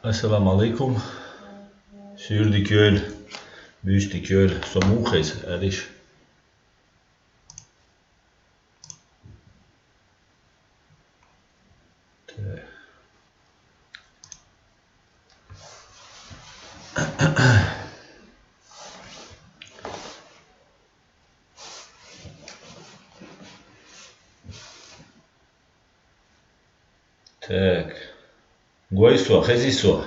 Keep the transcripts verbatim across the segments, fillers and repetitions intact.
Ассаламу алейкум. Суьйре дика йойла, буьйса дика йойла, со муха хеза, аьлла йиш. Так. Так. Гой со, хези со.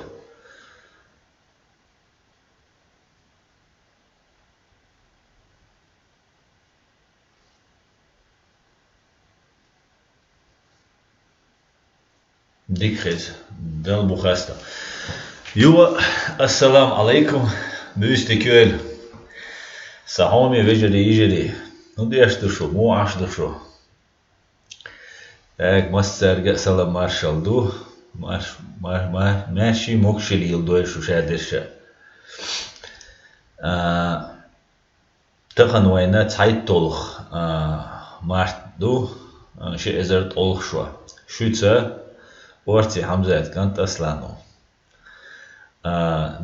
Дика хеза, Далла бу хастам. Юха, ассаламу алейкум, буьйса дика йойла. Сан хьоме вежарий, йижарий. ХӀун деш ду шу, муха Ӏаш ду шу? Так, массаьрга а салам-маршалла ду. Марш-, мар-, мар-, маьрша, могашалла йолийла дойла шу шадерша. А, тахан вайна цхьайтталгӀа, а, март ду, а, ши эзар ткъолгӀа шо. Шуьца Орци Хьамзат кӀант Аслан ва. А,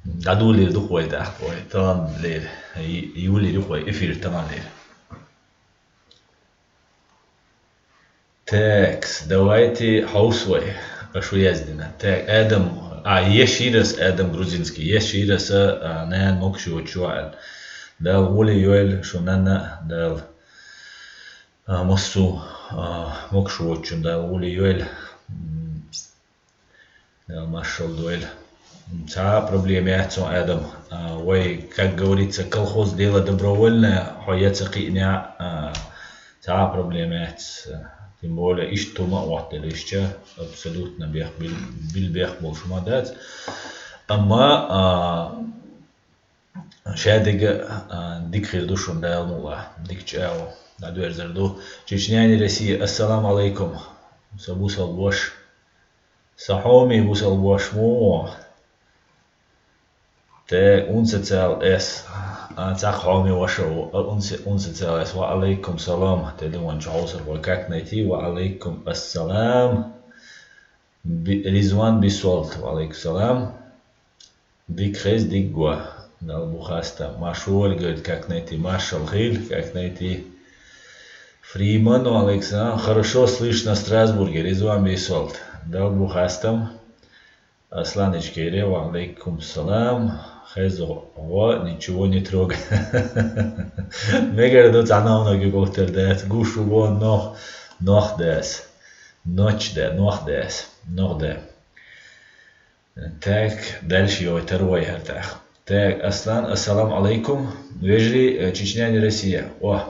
дӀадолийла ду-кх вай тӀаккха, вай таханлера, ю-, юлийла ю-кх вай эфир таханлера. Так, давайте хьовса вай, аша шу яздина. Так, Адам, а, еш йир ас, Адам Грузинский, еш йир ас, а, нана могаш йоцуш ва аьлла. Дала гӀоле йойла шун нанна, Дала, а, массо а, а, могаш воцучун Дала гӀоле йойла. М, Дала маршалла дойла. Цхьа а проблема яц хьуна, Адам. А, вай, как говорится, колхоз — дело добровольное, хьо яц а кхиъна, а, цхьа а проблема яц. Тем более, иштта хӀума а оттаделла, иштта абсолютно бех-, бил-, билбех болуш хӀума дац. Амма, а, шадерг а, а, дика хир ду шуна, Дала мукъалахь, дика чӀоагӀо дӀадоьрзур ду. Чечня, не Россия, ассаламу алейкум. Сан бусалба ваша. Сан хьоме бусалба ваша ма ву. Так, унца цал эс. А, цхьа хьоме ваша ву. А, унца, унца цал эс. Ва алейкум салам. Телефон чу хьовсур ву. Как найти? Ва алейкум ассалам. Би-, Ризван Бисолт. Ва алейкум салам. Дика хеза, дика го. Дала бу хастам. Машур говорит, как найти? Маршал хил, как найти? Фриман, ва алейкум салам. Хорошо слышно в Страсбурге, Ризван Бисолт. Дала бу хастам. Аслан Ичкерия, ва алейкум салам. Хеза гӀо, ничего не трогай. Мегар ду цхьа новнаг юкъалтар дац, гуш ву бо нох, нох дац. Ноч да, нох дац, нох да. Так, дальше йойтар вай хӀара тӀаккха. Так, Аслан, ассаламу алейкум. Вежарий, э, Чечня, не Россия. О,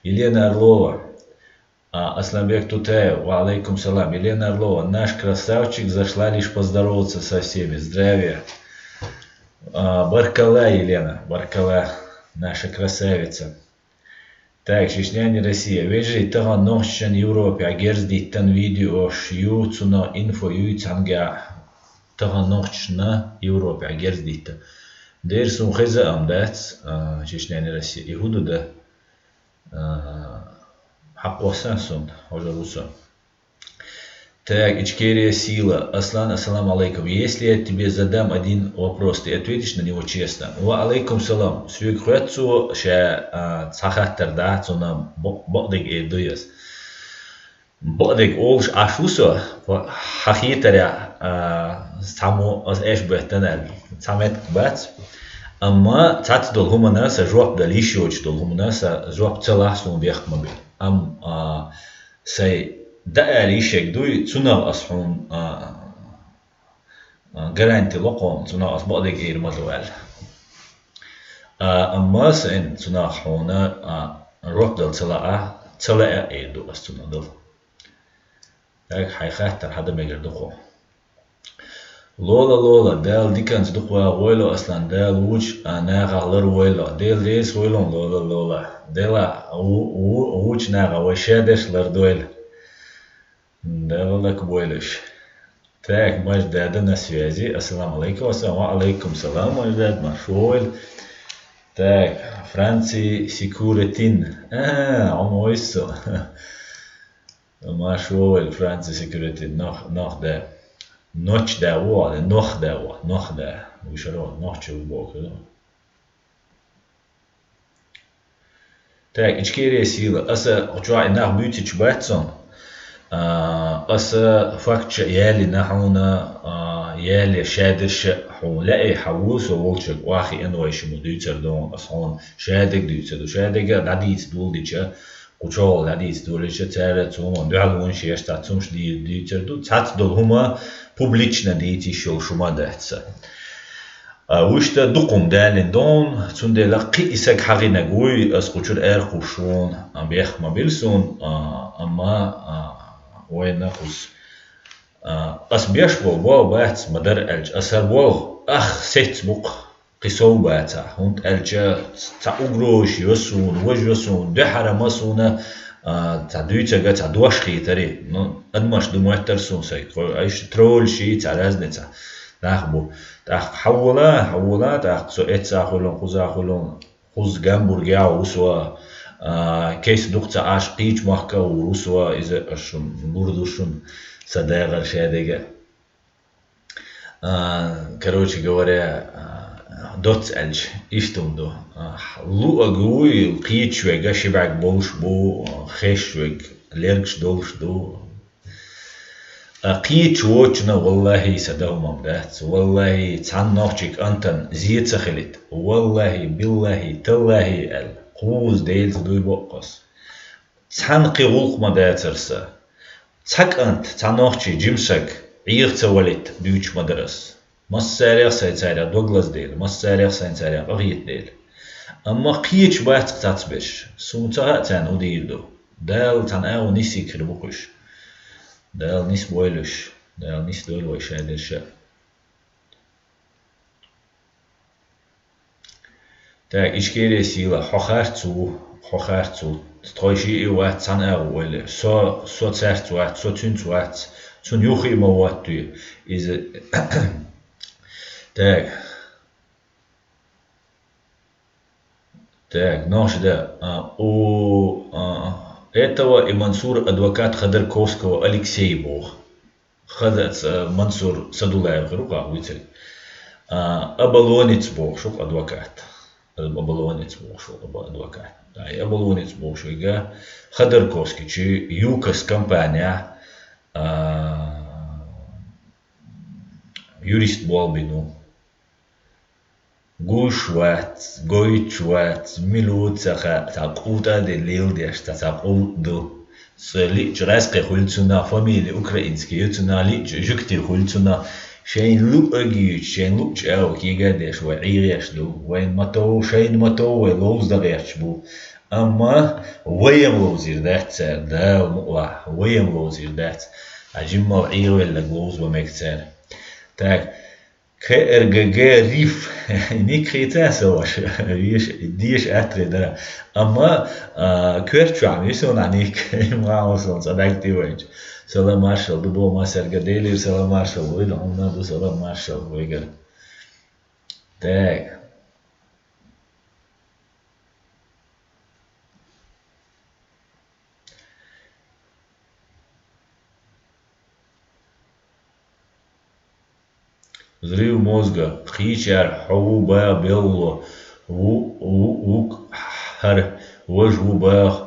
Елена Орлова. А, Асланбек Тутаев, ва алейкум салам. Елена Орлова, наш красавчик, зашла лишь поздороваться со всеми. Здравия. А, баркалла, Елена, баркалла, наша красавица. Так, Чечня, не Россия. Вежарий, тахан нохчашна Европехь герз диттан видеош ю, цунах инфо юй цхьаьнгахь? Тахан нохчашна Европехь герз диттан. Дера суна хеза а дац, а, Чечня, не Россия. И хӀун ду да? А, хьакхоссан суна, хьожар ву со. Так, Ичкерия Сила. Аслан, ассаламу алейкум. Если я тебе задам один вопрос, ты ответишь на него честно? Ва алейкум салам. Соьга хоьтту цо, ша, а, цхьа хаттар дӀа, цунна бо-, бакъдерг эр ду ас. Бакъдерг олуш Ӏаш ву со, хьан хетарехь, а, цхьаммо ас эшбеттан аьлла, цхьа меттиг бац. Амма цхьацца долу хӀуманна сан жоп дала йиш йоцуш долу хӀуманна сан жоп ца лахь, суна бехк ма бина. Амма, а, сайн дӀаала йиш ерг дуй, цунах ас хьуна, а, а, гаранти ло кхунна, цунах ас бакъдерг эр ма ду аьлла. А, амма сайн цунах хьуна, а, жоп дала ца лаахь, ца лаьа а эр ду ас цунах дала. Так, хьайн хаттар хьадан мегар ду кху. Лола, Лола, Дала диканца дукха вагӀа войла, Аслан, Дала вучу, а, нахах лар войла. Дела реза войла, Лола, Лола. Дела ву-, ву-, вучу нахах вай ша дерш лар дойла. Дала лакбойла уьш. Так, Маждада на связи. Ассаламу алейкум. Ассаламу алейкум. Салам, Маждад, марш войла. Так, Франци Секуретин. А, он ойсу. Марш войла, Франци Секуретин. Нох, нох, да. Ночда во, нохда во, нохда. Вишаро, нохча во боху. Так, Ичкерия сила. Аса чуа и нах буьйцича бац сон. А, аса фактча яли нахуна, а, яли шадерша хьу лаи хьаву со волча квахи энвайши му дуьйцар дон ас хьуна шадег дуьйцар ду. Шадега дадийц дулдича, кучол дадийц дулича, цара цума дуьхьал вун шеш та цумш ди-, дуьйцар ду. Цац дол хӀума публично дийциш йол шума дац. А, вуьшта дукхум далин дон, цундела кхи и саг хьагӀинаг вуй, ас кхучур эр кхушун, а, бех ма бил сун, а, амма, а, вайна кхус. А, ас беш бол, бол бац, ма дар аьлча, ас ар бол, ах, сец букх, кхи сов баца, хӀунда аьлча ца угрозаш йо сун, вож йо сун, дуьхьара ма суна, а, ца дуьйцага, ца дош хийтари. Ну, адамаш ду моттар сун сай, кхо-, айш тролльши, ца разница. Нах бу. ТӀаккха хьаввала, хьаввала, тӀаккха со эццахуьлун, кхузахуьлун, кхуз Гамбург яв вусва, а, кайса дукха ца Ӏаш кхийча махка вусва, иза аш шун, бурдушун, са дагӀар шадега. А, короче говоря, а, доц аьлча, иштта ду. А, луъаг вуй, кхийча вега, шибаг болуш бу, хеш вег, лергаш долуш ду. А, кхийча вочуна, валлахӀи, са дагӀмам дац. ВаллахӀи, цхьан нохчик Антон зе ца хилит. ВаллахӀи, биллахӀи, таллахӀи аьлла, кхуза Делца дуй боккхас. Цхьан кхин гӀуллакх ма дацар са. Цхьа кӀант, цхьа нохчий жимсаг, Ӏеха ца валит дуьйцуш ма дара ас. Массарех сайн царех дог лазадела, массарех сайн царех къахетадела. Амма кхеча бац цацберш. Суна ца хаьа царна хӀун дийр ду. Дала цхьана агӀо нисик хир бу кхуьш. Дала нисбойла уьш. Дала нисдойла вай шадерша. Так, Ичкерия сила, хьо харц ву, хьо харц ву. Тхойши и вац, цхьана агӀу ойла. Со, со царц вац, со цуьнц вац, цунна юххе ма ваттуй. Иза. Так. Так, нохча да. А, у, а, этого и Мансура адвокат Ходорковского Алексей боху. Хазац, а, Мансур Садулаев хир ву кху вуьйцург. А, оболонец бохуш ву адвокат. Оболонец бохуш ву аба-, адвокат. Ай, оболонец бохуш ву ига. Ходорковский чи ЮКОС компания, а, юрист болх бина ву. Гуш вац, гойтуш вац, мила ву ца хаьа, цхьа къултӀа а дина леладеш, цхьа, цхьа къултӀа ду. Цо лиъча гӀаьскхи хуьлу цунах, фамилия украинский ю цунах, лиъча жуьгти хуьлу цунах. Шайна луъаг юьйцу, шайна луъчу агӀо кегар деш вай Ӏийгъеш ду. Вайна ма тов, шайна ма тов, вай ловза дан гӀерташ бу. Амма вай-м ловзийр дац цара, Дала мукъалахь, вай-м ловзийр дац. Хьан жимма Ӏийгъавелларг ловза бан мега цара. Так, К Р Г Г риф. Ник хийца со ваша? Веш, деша атре дара. Амма, а, коьрта чохь висуна ник. Ма хьо сон цӀа даг тӀе вайча. Салам маршал, ду бо масарга делира салам маршал. Вай да хьуна ду салам маршал вайгара. Так. Взрыв мозга. Кхийчар хьо ву баха белло. Ву, ву, ву хӀара, важа ву баха.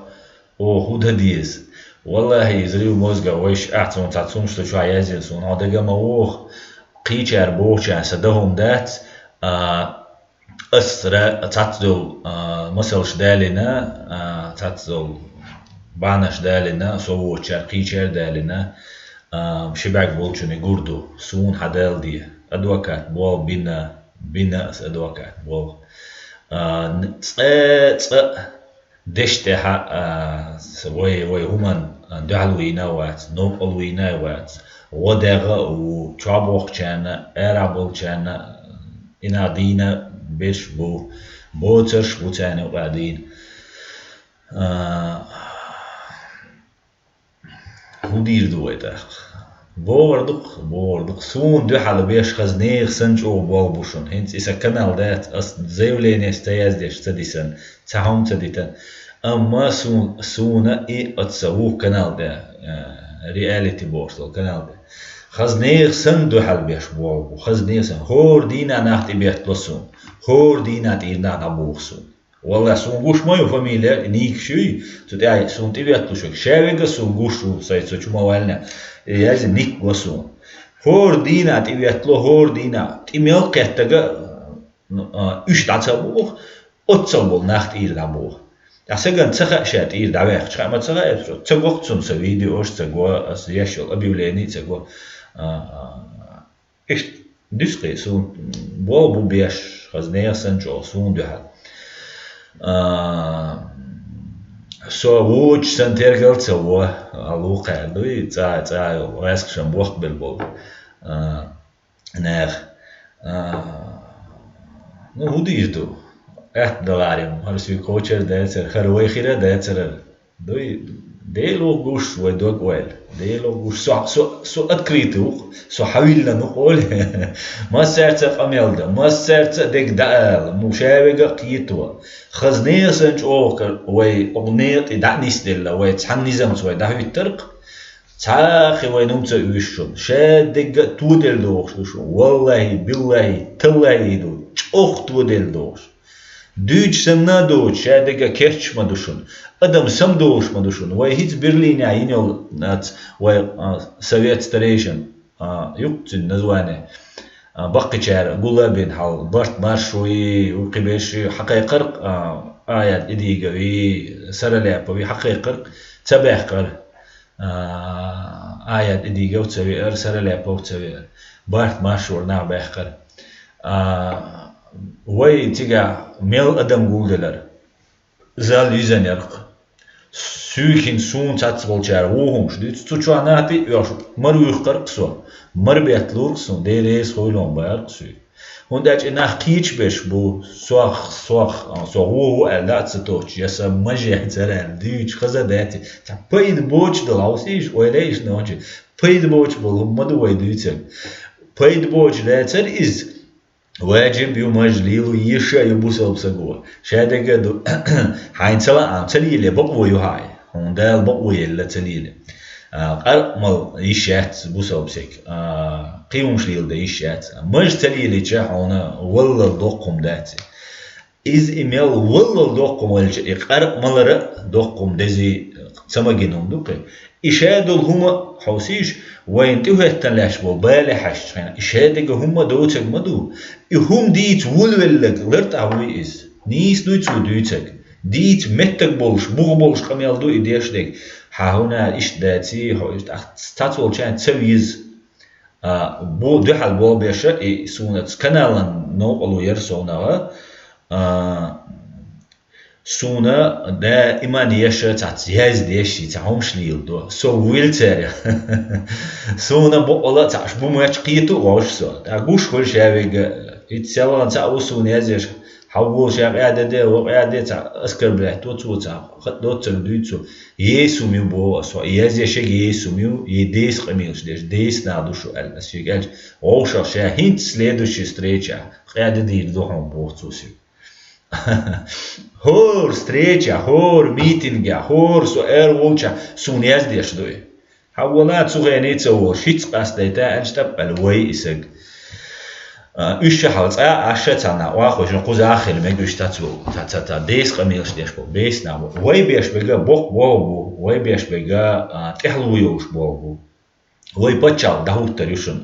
О, хӀун дан деза? Валлахьи, взрыв мозга вайша ахь цунна цхьа цунаш ду чохь яздина суна. Хьо дага ма воху. Кхийчар бохучарна сан дан хӀума дац. А, Ас ра-, цхьацца долу, а, масалш далийна, а, цхьацца долу бахьанаш далийна, со воцучара кхийчар а далийна, а, ши бӀаьрг болчунна гур ду, суна хьан дала де. Адвокат болх бина, бина ас адвокат болх. А, н-, цкъа, цкъа дешна тӀехьа, а, с-, вай, вай хӀуманна дуьхьал вийна а вац, новкъал вийна а вац, гӀо дегӀа а ву, чохь бохкучарна, ара болчарна, инах дийна берш бу, боцарш бу царна юкъа дийна. А, хӀун дийр ду вай тӀаккха? БогӀар ду-кх, богӀар ду-кх. Суна дуьхьал беш хаза нехан санна чӀогӀа болх бу шуна. ХӀинца и сан канал дац, ас заявление ца яздеш ца дисана, цхьа хӀума ца дитана. Амма сун-, суна и оцу сан вукху канал тӀе, а, реалити бохуш долу канал тӀе. Хаза нехан санна дуьхьал беш болх бу, хаза нехан санна. ХӀора дийнахь нах тӀебеттало суна. ХӀора дийнахь тӀера нах дӀабоху суна. Валлахь, суна гуш ма ю фамилия, никаш юй, цу тӀехь суна тӀебетталуш верг. Ша верг а суна гуш ву, сайн цу чу ма ваьллинехь. Э, язъе ник го суна. ХӀора дийнахь тӀебеттало, хӀора дийнахь. ТӀе мел кхеттарг а, ну, а, уьш дӀа ца боху, оццул болу нах тӀера дӀабоху. Ткъа стагана ца хаьа ша тӀера дӀаваьккхича, хаьа ма ца хаьа, ца го-кх цунна сан видеош, ца го аса еш йолу объявлени, ца го. А, а, Иштта дуьсу-кх, суна болх бу беш, хаза нехан санна чӀогӀа суна дуьхьал. А, со вочу сан тергал ца во, а, лу кхаьра дуй, цӀа, цӀа йолу, гӀаьскашан бохк белла болу, а, нехан. А, ну, хӀун дийр ду? Аьтта даларем, хӀара соьга кхочур а дацара, хӀара вай хир а дацара. Дуй, Дело гуш вай дог ойла. Дело гуш. Со, со, со открытый ву-кх, со хьавиллина ву-кх, олий. Массаьрца а къамел дан, массаьрца а дерг дӀаала, ну, ша верг а кхето. Хаза нехан санна чӀогӀа вай оха некъа тӀе дӀа а нисделла, вай цхьана низамца вай дӀахӀуьттура-кх. Цхьа а хи вайна хӀума ца оьшу шуна. Ша дерг а тоделла догӀуш ду шуна. Валлахьи, биллахьи, таллахьи ду. ЧӀогӀа тоделла догӀуш. Дуьйцуш санна а доцуш, ша дерг а кечдеш ма ду шуна. Адам самадолуш ма ду шуна. Вай хӀинца Берлинехь йина йолу, а, ц-, вай, а, совет старейшин, а, ю-кх цуьнан название, а, баккхийчара гул а бина хьал, Барт Маршови, вукху берш хьакхайкхира-кх, а, Аяд Идигови, Сараляпови хьакхайкхира-кх, ца баьккхира. А, Аяд Идигов ца веара, Сараляпов ца веара. Барт Маршора нах баьккхира. А, вай цигахь мел адам гулделира. Зал юьзанера-кх. Суьйхина суна цхьацца болчара вон хӀумаш дуьйцу. Цу чохь нах тӀе а оьхуш, мара вуьйхкара-кх со. Мара бетталура-кх суна, Дела реза хуьлда бара-кх суьйга. ХӀунда аьлча и нах кхечбеш бу, сох, сох, а, со вон ву аьлла а ца тоьттуш, я сан мажех цара аьлла, дуьйцуш хаза а дац. Цхьа пайда боцуш долу хьовсийша, ойла йиш ночи. Пайда боцуш болу хӀума ма ду вай дуьйцург. Пайда боцуш дацара иза. Ваджиб ю мажа лело, еша а ю бусалба саго. Ша дерг а ду, хьайна ца лаам, ца леле бакъо ю хьан. Хьуна Дала бакъо елла ца леле. А, къаркъа мала йиш яц бусалба саг. А, кхин хӀумаш леладан йиш яц. Мажа ца лелича, хьуна валлал доккха хӀума дац. Иза и мел валлал доккха хӀума ваьлча, и къаркъа малар а доккха хӀума дези ца магийна хӀума ду-кх. И ша долу хӀума, хьовсийша, вайна тӀехӀоьттина лаьтташ болу бале хьаьжча хьайна, и ша дерг а хӀумма доцург ма ду. И хӀума дийца вулвелларг лартӀахь вуй иза. Нийса дуй цо дуьйцург. Дийца меттаг болуш, бух болуш къамел ду и деш дерг. Хьан хӀуна иштта даций, хьо иштта, ах, цхьацца волчарна ца веза. А, бу-, дуьхьал болх беш а, и суна цу каналан новкъарло яра совнагӀа. А, Суна даиман еша цхьацца язъеш, и цхьа хӀумаш леладо. Со вуьйла цаьрга. Суна бакъвала а цхьаъ бу моьттуш кхета а вовш со. ТӀаккха гуш хуьлу ша вега. ХӀинца селхана цхьаъ ву суна язъеш. Хьан волу ша къаьда де, вон къаьда де, цхьа оскорблять до цо, цхьа хатӀ доцург дуьйцу. Есум ю боху аса. Язъешег есум ю, е деса къамелаш деш, деса нах ду шу аьлла. Аса шега аьлча, вовшах ша хӀинца следующий встреча къаьда дийр ду хьуна боху цо соьга. ХӀора встреча, хӀора митинге, хӀора со эр волча суна яздеш ду и. Хьан вала цу хене ца волуш, хӀиц къастайта аьлча тӀапкъал вай и саг. А, уьш ша хьал цӀа а, аш ша цхьанна вахошна кхуза а хила мега уьш тац ву, та, та, та, деса къамелаш деш бу, бесна бу. Вай беш бега боккха болу бу, вай беш бега, а, тӀехьлу йолуш болу бу. Вай паччалх дӀахӀуттар ю шуна.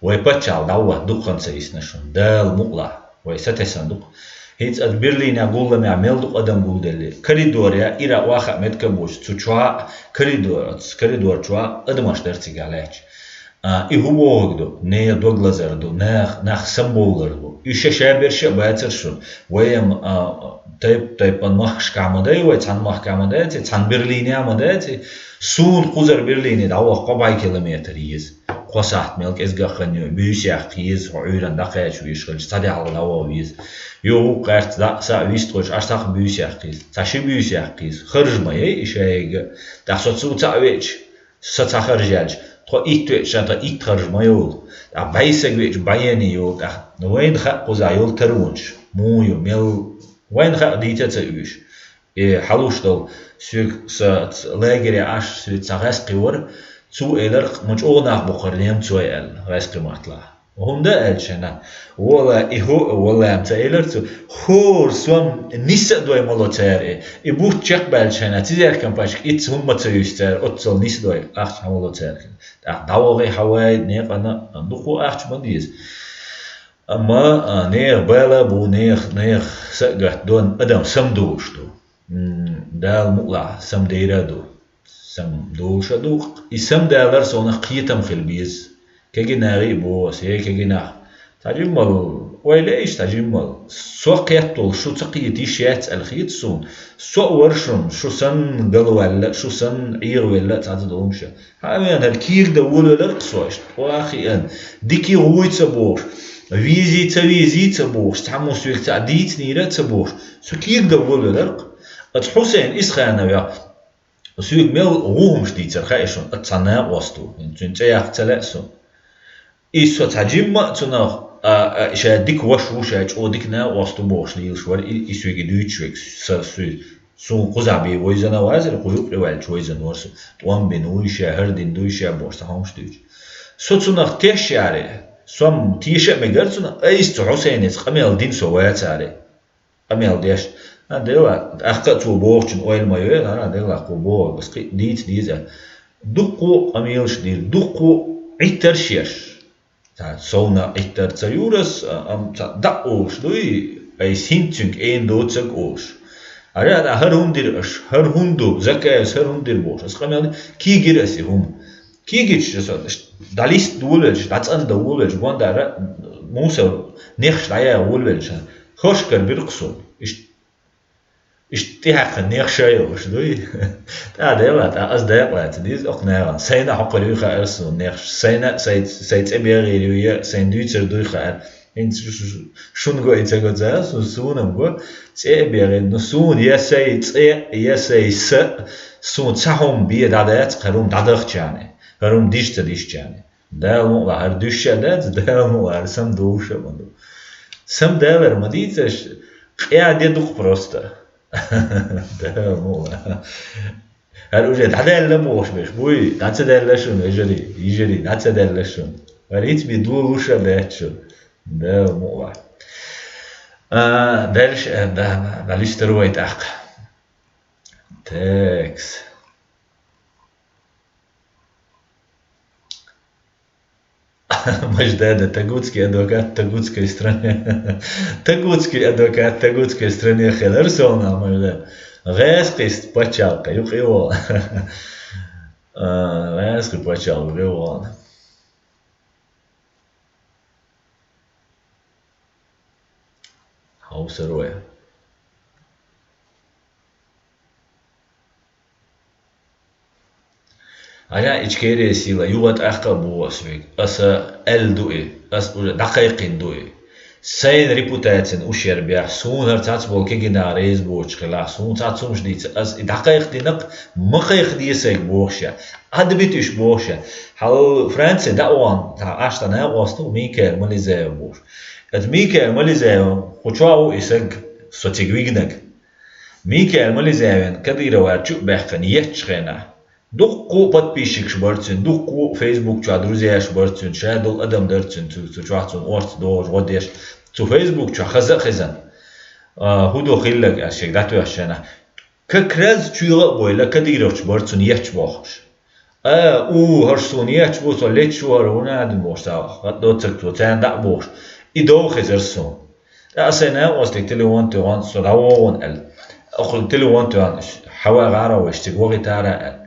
Вай паччалх дӀавахта дукха хан ца йисна шуна. Дала мукъалахь, вай сатесна дукха. ХӀинца аса Берлинехь гулламехь мел дукха адам гулделли. Коридорехь ира ваха а метка боцу, цу чохь а коридор, оцу коридор чохь а адамаш дара цигахь лаьтташ. А, и хӀун бохург ду? Нехан дог лазар ду, нах, нах самбовлар бу. И ша шаберш а бацара шуна. Вай-м, а, тайп-, тайпан махкашкахь ма дай вай, цхьана махкахь ма дай, цхьана Берлинехь ма дай, Суна кхузара Берлине дӀаваха кхо бӀе километр еза. Кхо сахьт мел кӀезга а хан ю, буьйса яккха еза, хьо Ӏуьйранна дӀакхача везаш хилча, цхьа де хьалха дӀаваха веза. Юха вукху гӀерташ дӀа а, са а вист кхуьйсуш, аш цхьа буьйса яккха еза. Цхьа ши буьйса яккха еза. Харж ма яй и шайга. ТӀаккха со цу цхьаъ веача, со цхьа харж яьлча, тхо итт веача, тхо итт харж ма йолу. ТӀаккха бӀе саг веача, бӀе ян йолу. ТӀаккха вайна хаьа кхузахь йолу таронаш. Муха ю, мел вайна хаьа дийца а ца уьйш. И хьалуш долу, соьга са ц-, лагере Ӏаш, соьга цхьа гӀаьскхи вара, Цо элира-кх, ма чӀогӀа нах бу-кх хӀара немцой аьлла, гӀаьскхи маттахь. ХӀунда аьлча хьона, валла, и хӀу-, валла, ца элира цо, хӀора сом ниса а дой мало цара, и бутт чекхбаьлча хьона, цизеркан пачка итт хӀума ца юьсу цара, оццул ниса дой ахча хьамало цара. ТӀаккха дӀавахе хьавай некъана, дукха ахча ма деза. Амма, а, нехан бала а бу, нех-, нехан са а гатдо, адам самадолуш ду. М, Дала мукъалахь, самадер а ду. Самадолуш а ду. И самадалар совнах кхетам хила беза. Кегий нахе а боху ас, э, кегий нах. Цхьа жиммал, ойла йиш цхьа жиммал. Со кхетталуш, шу ца кхета йиш яц аьлла хета суна. Со а вара шуна, шу санна галваьлла, шу санна Ӏехавелла а цхьацца долуш. Хьан а веана, хӀара кийрда волавелар-кх со иштта, охьа а хиъна, дика гӀуй ца бохуш, везий ца везий ца бохуш, цхьаммо соьга цхьаъ дийцинера а ца бохуш, со кийрда волавелар-кх. Аса Хьусайн Исхановех соьга мел гӀу хӀумаш дийцар хаьа шуна, аса цхьа накъост ву, хӀинца цуьнан цӀе яккха ца лаьа суна. И со цхьа жимма а цунах, а, а, ша дика ваша ву, ша чӀогӀа дика накъост ву бохуш лелаш вара, и, и соьга и дуьйцуш верг, са, суьйса. Суна кхузахь бен вайзина вацара, кху юккъе ваьлча вайзина вара со. ТӀом бина вуй ша, хӀара дина дуй ша бохуш, цхьа хӀумаш дуьйцуш. Со цунах тешшехьара, со-м теша а мегара цунах, айса цу Хьусайнис къамел дина со вацара. Къамел деш. А, дела, тӀаккха а цо бохучун ойла ма йой, а, дела, кхо боху, ас кхин а дийца деза. Дуккха а къамелаш дийр, дуккха а Ӏиттарш еш. Цхьа совна Ӏиттар ца юр ас, а, ам цхьа дӀа а олуш дуй, айса хӀинца цуьнга айна доцург олуш. Аьлла, хӀара хӀунда дира аша, хӀара хӀунда ду, Закаевс хӀара хӀунда дира бохуш. Ас къамел ди, кийгира аса и хӀума. Кийгича аса, дӀалиста волавелча, дӀацӀандан волавелча, гондара, мусор, нехаш дӀаяха волавелча, хӀоршкара бира-кх суна. Иштта Иштта тӀехьакхана нехан ша йолуш дуй. ТӀа дела, тӀа ас дакъа лаца деза окху нахана. Сайна а хьокхур юй хаьара суна нехаш. Сайна а сай, сай цӀе бегӀийр юй, я сайна дуьйцур дуй хаьара. ХӀинца шу-, шу-, шуна го и ца го ца, су-, суна-м го. ЦӀе а бегӀийр, ну суна я сай цӀе, я сай са, суна цхьа хӀума бен дӀадац, хӀара хӀума дӀадахчарна, хӀара хӀума диш ца дишчарна. Дала мукъ лахь, хӀара дуьсуш а дац, Дала мукъ лахь, хӀара самадовлуш а ма ду. Самадалар ма дийца аша, къа де ду-кх просто. Дала мукъ лахь. ХӀара уже дӀадаьлла бохуш берш буй, дӀа ца даьлла шуна, вежарий, йижарий, дӀа ца даьлла шуна. ХӀара хӀинца бен долуш а дац шуна. Дала мукъ лахь. А, дальше, а, да, да, дӀалуьстур вай тӀаккха. Текс. Маждада, тагутский адвокат тагутской стране. Тагутский адвокат тагутской стране хилар совна, Маждада. ГӀаьскхи пачхьалкх юкъе волу. А, гӀаьскхи пачхьалкх юкъе волу. Хьовсур вай. Ӏаьря Ичкерия сила, юха тӀаккха а боху ас вега. Аса аьлла ду и, ас уже дӀакхайкхина ду и. Сайна репутацина ушъяр бехь, суна хӀара цхьацца болу кегий нах реза боцуш хилахь, суна цхьацца хӀумаш дийца, ас и дӀакхайкхадинарг ма кхайкхаде сайга бохуш я, Ӏадбита уьш бохуш я. Хьал Франция дӀа а вахана, цхьа Ӏаш цхьа накъост ву, Микаил Мализаев бохуш. Аса Микаил Мализаев, кху чохь ву и саг, со цига вигнарг. Микаил Мализаевна Кадыроваца чу а баьхкина еттачу хенахь, дуккха а подписчикаш бара цуьнан, дуккха а Facebook чохь друзьяш бара цуьнан, ша долу адам дара цуьнан, цу, цу чохь цунна орца догӀуш, гӀо деш, цу Facebook чохь хаза а хезна. А, хӀун ду хилларг аьлла шега дӀатоьхча хенахь, как раз чуьйгӀа а бойла, Кадыровца бара цунна етташ бохкуш. А, у, хӀорш суна етташ бу, со леташ ву хӀара, вуна а дина бохуш, цхьа хатта доцург цо, царна дӀа а бохуш. И дов хезара суна. ТӀаккха сан накъостиг телефон тоьхна, со дӀавогӀу аьлла. Оха телефон тоьхна, хьаваьгӀара вайша цига вахийтара аьлла.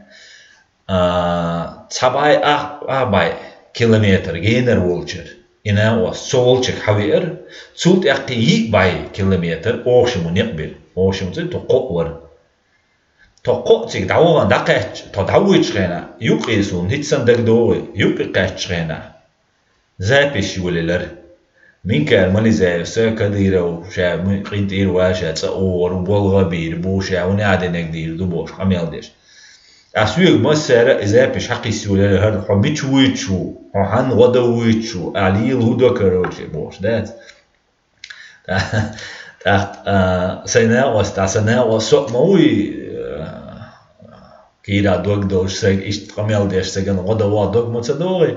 А, цхьа бӀе ах, ах бӀе километр генара волчара и накъост со волчуьнга хьавеара, цул тӀаьхьа кхин йиъ бӀе километр оха шимма некъ бира. Оха шимма ца, тхо кхоъ вара. Тхо кхоъ цига дӀавахана дӀакхаьчча, тхо дӀавоьдучу хенахь, юккъе суна хӀинца санна дагадогӀий, юккъе кхаьччу хенахь, запись йолаелира. Минкаил Мализаев, ша Кадыров, ша ми-, къинтӀера ван, ша цӀа охур ву, болх а бийр бу, ша хӀун а динарг дийр ду бохуш, къамел деш. Ткъа соьга массара а и запись хьакхиссайолаелира, хӀара хьо мича вуьйцуш ву, хьо хьанна гӀо дан вуьйцуш ву, ахьа лела хӀун до, короче, бохуш, дац? ТӀаккха, а, сайн накъост, а, сан накъост со а ма вуй, а, Кхийра дог долуш саг, иштта къамел деш сагана гӀо дан ваха дог ма ца догӀий.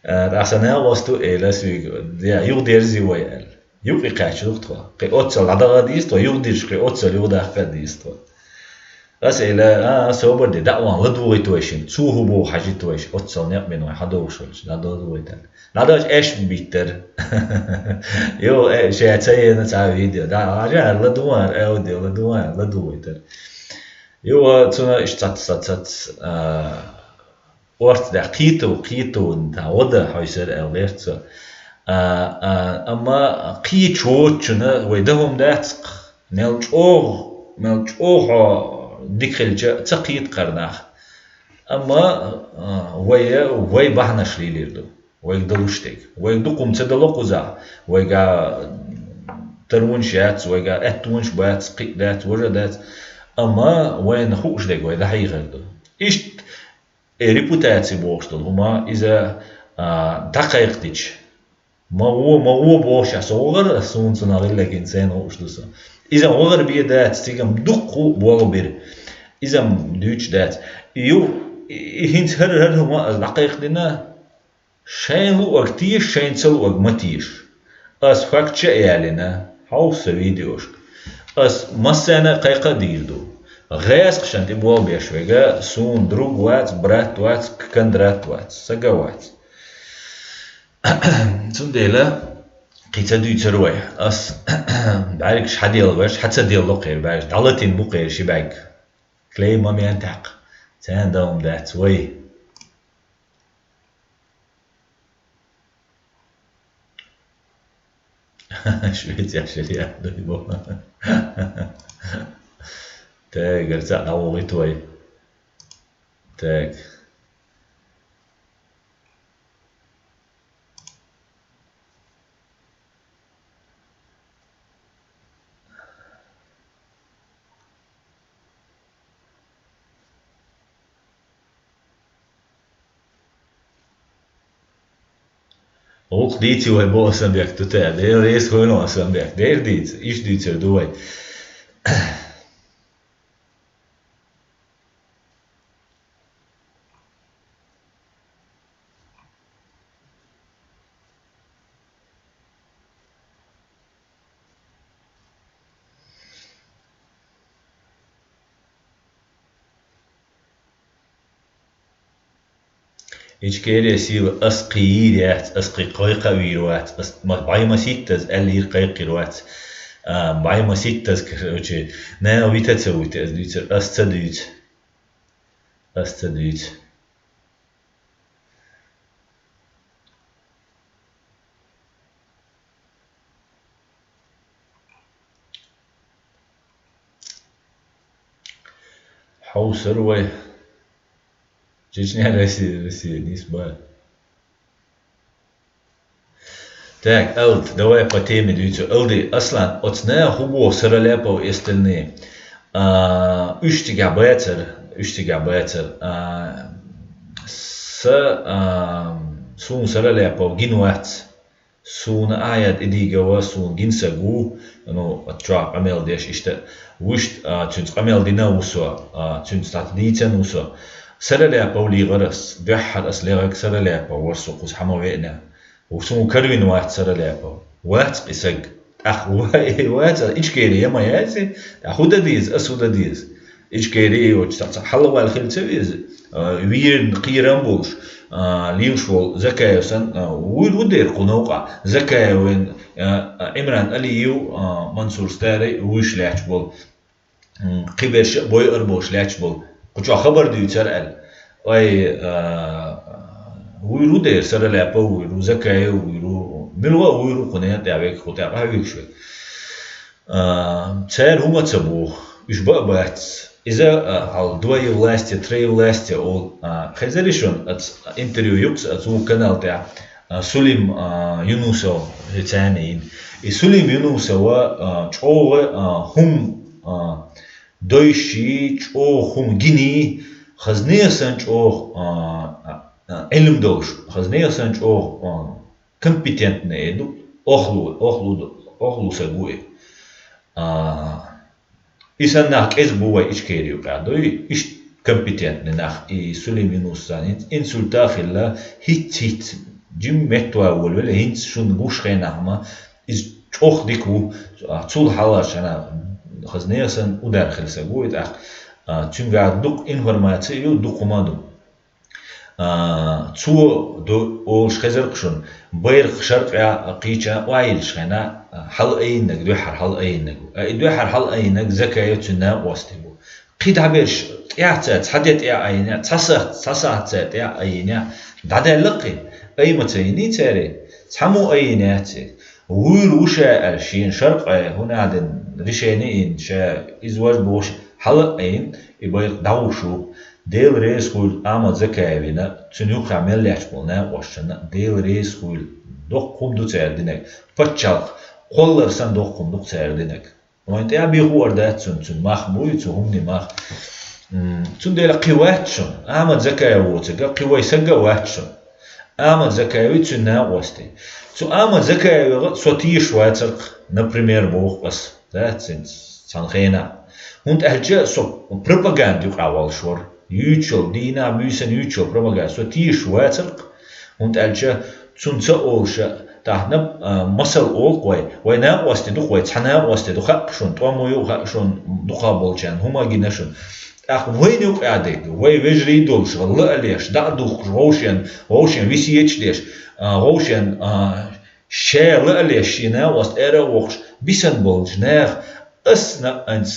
А, ткъа сан наха васту, элира соьга, я, юха дерзий вай аьлла. Юха кхаьчна ду тхо. Кхин оццал дӀадахьа деза тхо, юха дирш, кхин оццал юха даккха деза тхо. Ас элира, а, а, собар де, дӀа а ван, ладугӀийта вай шимма, цо хӀун боху хьажийта вай шимма, оццал некъ бина вай хьадогӀуш волчу, дӀадогӀуьйтан. ДӀадахьаш аьшпа биттара. Йо, э, ша ца ена цхьа видео. ДӀа, хьажахьара, ладугӀара, аудио, ладугӀара, ладугӀуьйтара. Йо, цуьнан иштта цац, цац, цац, а, орца даьхна, кхету, кхету, да, гӀо дан хьовсура аьлла гӀерта цо. А, а, амма кхечу воцучунна вай дан хӀума дац-кх, мел чӀогӀа, мел чӀогӀа хьо дика хилча а ца кхета кхара нах. Амма, а, вай, вай бахьанаш лелийр ду. Вайга далуш дерг. Вайга дукха хӀума ца дало кхузахь. Вайга таронаш яц, вайга аьттонаш бац, кхин а дац, важа а дац. Амма вайна хууш дерг вай дӀахьехар ду. Иштта, э, репутаци бохуш долу хӀума, иза, а, дӀакхайкхадича, ма гӀо, ма гӀо бохуш, аса гӀо гӀара, аса суна цунах гӀиллакх гина сайна хууш ду со. Иза гӀо гӀара бен дац, цигахь дуккха а болх бира. Иза-м дуьйцуш дац. И ю-, и, и хӀинца хӀара, хӀара хӀума аса дӀакхайкхадина, шайна луъург теша, шайна ца луъург ма теша. Ас факташ а ялийна, хьовса сан видеошка. Ас массарна а кхайкха а дийр ду. ГӀаьскхашна тӀе болх беш верг суна друг вац, брат вац, Кондрат вац, сага вац. Цундела кхин ца дуьйцура вай. Ас бӀаьргаш хьаделла веш, хьа ца делла кхера бӀаьргаш, дӀалатийна бу кхера ши бӀаьрг. Клей момент тӀаккха. Царна дан хӀума дац вай. Швеция шариат дуй бу. Тегара цхьаъ дӀавохуьйту вай. Так. ГӀуллакх дийци вай боху сан бехк ду те, Дела реза хуьлда сан бехк. Дера дийца, иштта дуьйцур ду вай. Ичкерия сила ас кхийийр яц, ас кхин кхайкха а вийр вац, ас ма-, бӀай маситтаза аьллийр кхайкхийр вац. А, бӀай маситтаза, короче, нана вита ца вуьту, ас дуьйцур, ас ца дуьйцу. Ас ца дуьйцу. Хьовсур вай. Чечня, Россия, Россия, нийса бан. Так, Алд, давай по теме дуьйцу. Алди, Аслан, оцу наха хӀун боху Сараляпов и остальные? А, уьш цигахь бацара, уьш цигахь бацара. А, са, а, суна Сараляпов гина вац. Суна Ӏаяд и дийга ва, суна гина саг ву, ну, оцу чохь къамел деш иштта. Вуьшта, а, цуьнца къамел дина а ву со, а, цуьнца цхьацца дийцина а ву со. Сараляпов лийгӀара ас, дуьххьара ас легӀарг Сараляпов вара, со кхуза хьан ма веана. Суна карвина вац Сараляпов. Вац кхин саг. ТӀаккха ва-, вац, Ичкери я ма яц и. ТӀаккха хӀун дан деза, ас хӀун дан деза? Ичкери йоцу цхьа хьалаваьлла хила ца веза. А, вийрна кхерам болуш, а, лелаш волу Закаев санна, а, вуьйр ву дера кху новкъахь. Закаев вайн, а, а, Ӏимран Алиев, а, Мансур Старый вуьйш лаьтташ болу. М, кхиберш а бойур болуш лаьтташ болу. Кху чохь хабар дуьйцура аьлла. Ой, а, вуьйр ву дера, Сараляпов вуьйр ву, Закаев вуьйр ву. Мила вуьйр ву кху ненан тӀехь вега, кху тӀехь а вуьйш вега. А, цара хӀума ца боху. Уьш бан а бац. Иза, а, хьал двоевластие, троевластие олу. А, хезарий шуна, аца интервью юкъа, аца ву канал тӀехь, а, Сулим, а, Юнусов, царна йина. И Сулим Юнусова, а, чӀогӀа, а, хӀума, а, дойший, чӀогӀа хӀума гиний, хазне а сан чӀогӀа, а, а, а, Ӏилма долуш, хазне а сан чӀогӀа, а, компетентный ду, охлу, охлу ду, охлу саг ву и. А, и санна нах кӀезиг бу вай Ичкери юкъахь, дуй? Иштта компетентный нах, и Сулим Юнус царна хӀинца инсульта а хилла, хӀинц-хӀинц жим меттавай волавелла, хӀинца шуна гуш хенахь ма, иза чӀогӀа дика ву, а, цул хьалха шана хаза нехан санна удар хилла саг ву и тӀаккха. А, цуьнгахь дукха информаци ю, дукха хӀума ду. А, цо ду олуш хезар-кх шуна, байракх шаркъа кхийча а йиллачу хенахь, а, хьала айинарг, дуьххьара хьала айинарг ву. А и дуьххьара хьала айинарг Закаев цуьнан накъостий ву. Кхин дӀаберш тӀаьхьа цара цхьа де тӀе а айина, цхьа сахьт, цхьа сахьт цара тӀе а айина, дӀадаьлла кхин. Ай ма ца йиний цара? Цхьаммо айина яц и. Вуьйр ву ша аьлла, шена шаркъе хӀунда аьлла решени йина, ша иза важа бохуш, хьала а айина, и байракх дӀагӀуш ву. Дела реза хуьлда Ахьмад Закаевна, цуьнан юххехь мел лаьтташ болу накъосташна а Дела реза хуьлда. Доккха хӀума ду цара динарг. Пачхьалкх кхоллар санна доккха хӀума ду-кх цара динарг. Вайн тӀе а бен хуур дац цунна, цуьнан мах буй, цу хӀуманийн мах. М, цундела кхин вац шуна, Ахьмад Закаев воцург а, кхин вай саг а вац шуна. Ахьмад Закаев цуьнан накъостий. Цу Ахьмад Закаевгара со тешаш вацар-кх, например, боху ас, дац хӀинца цхьана хенахь. ХӀунда аьлча со пропаганда юкъахь волуш вара. Юьйцуш йолу, дийнахь-буьйсанна юьйцуш йолу пропаганда. Со тешаш вацар-кх, хӀунда аьлча цунна ца олуш, тахана, а, масал олу-кх вай. Вай накъостий ду-кх вай, цхьа накъостий ду, хаьа-кх шуна, тӀом ю хаьа шуна, дукхахболчарна хӀума гина шуна. ТӀаккха вайна юкъахь дерг, вай вежарий долуш, ла а леш, дӀа а духкуш, вовшен, вовшен весеташ деш, а, вовшен, а, ша ла а леш, шен накъост ара а воккхуш, бисина болчу наха, ас на-, анц,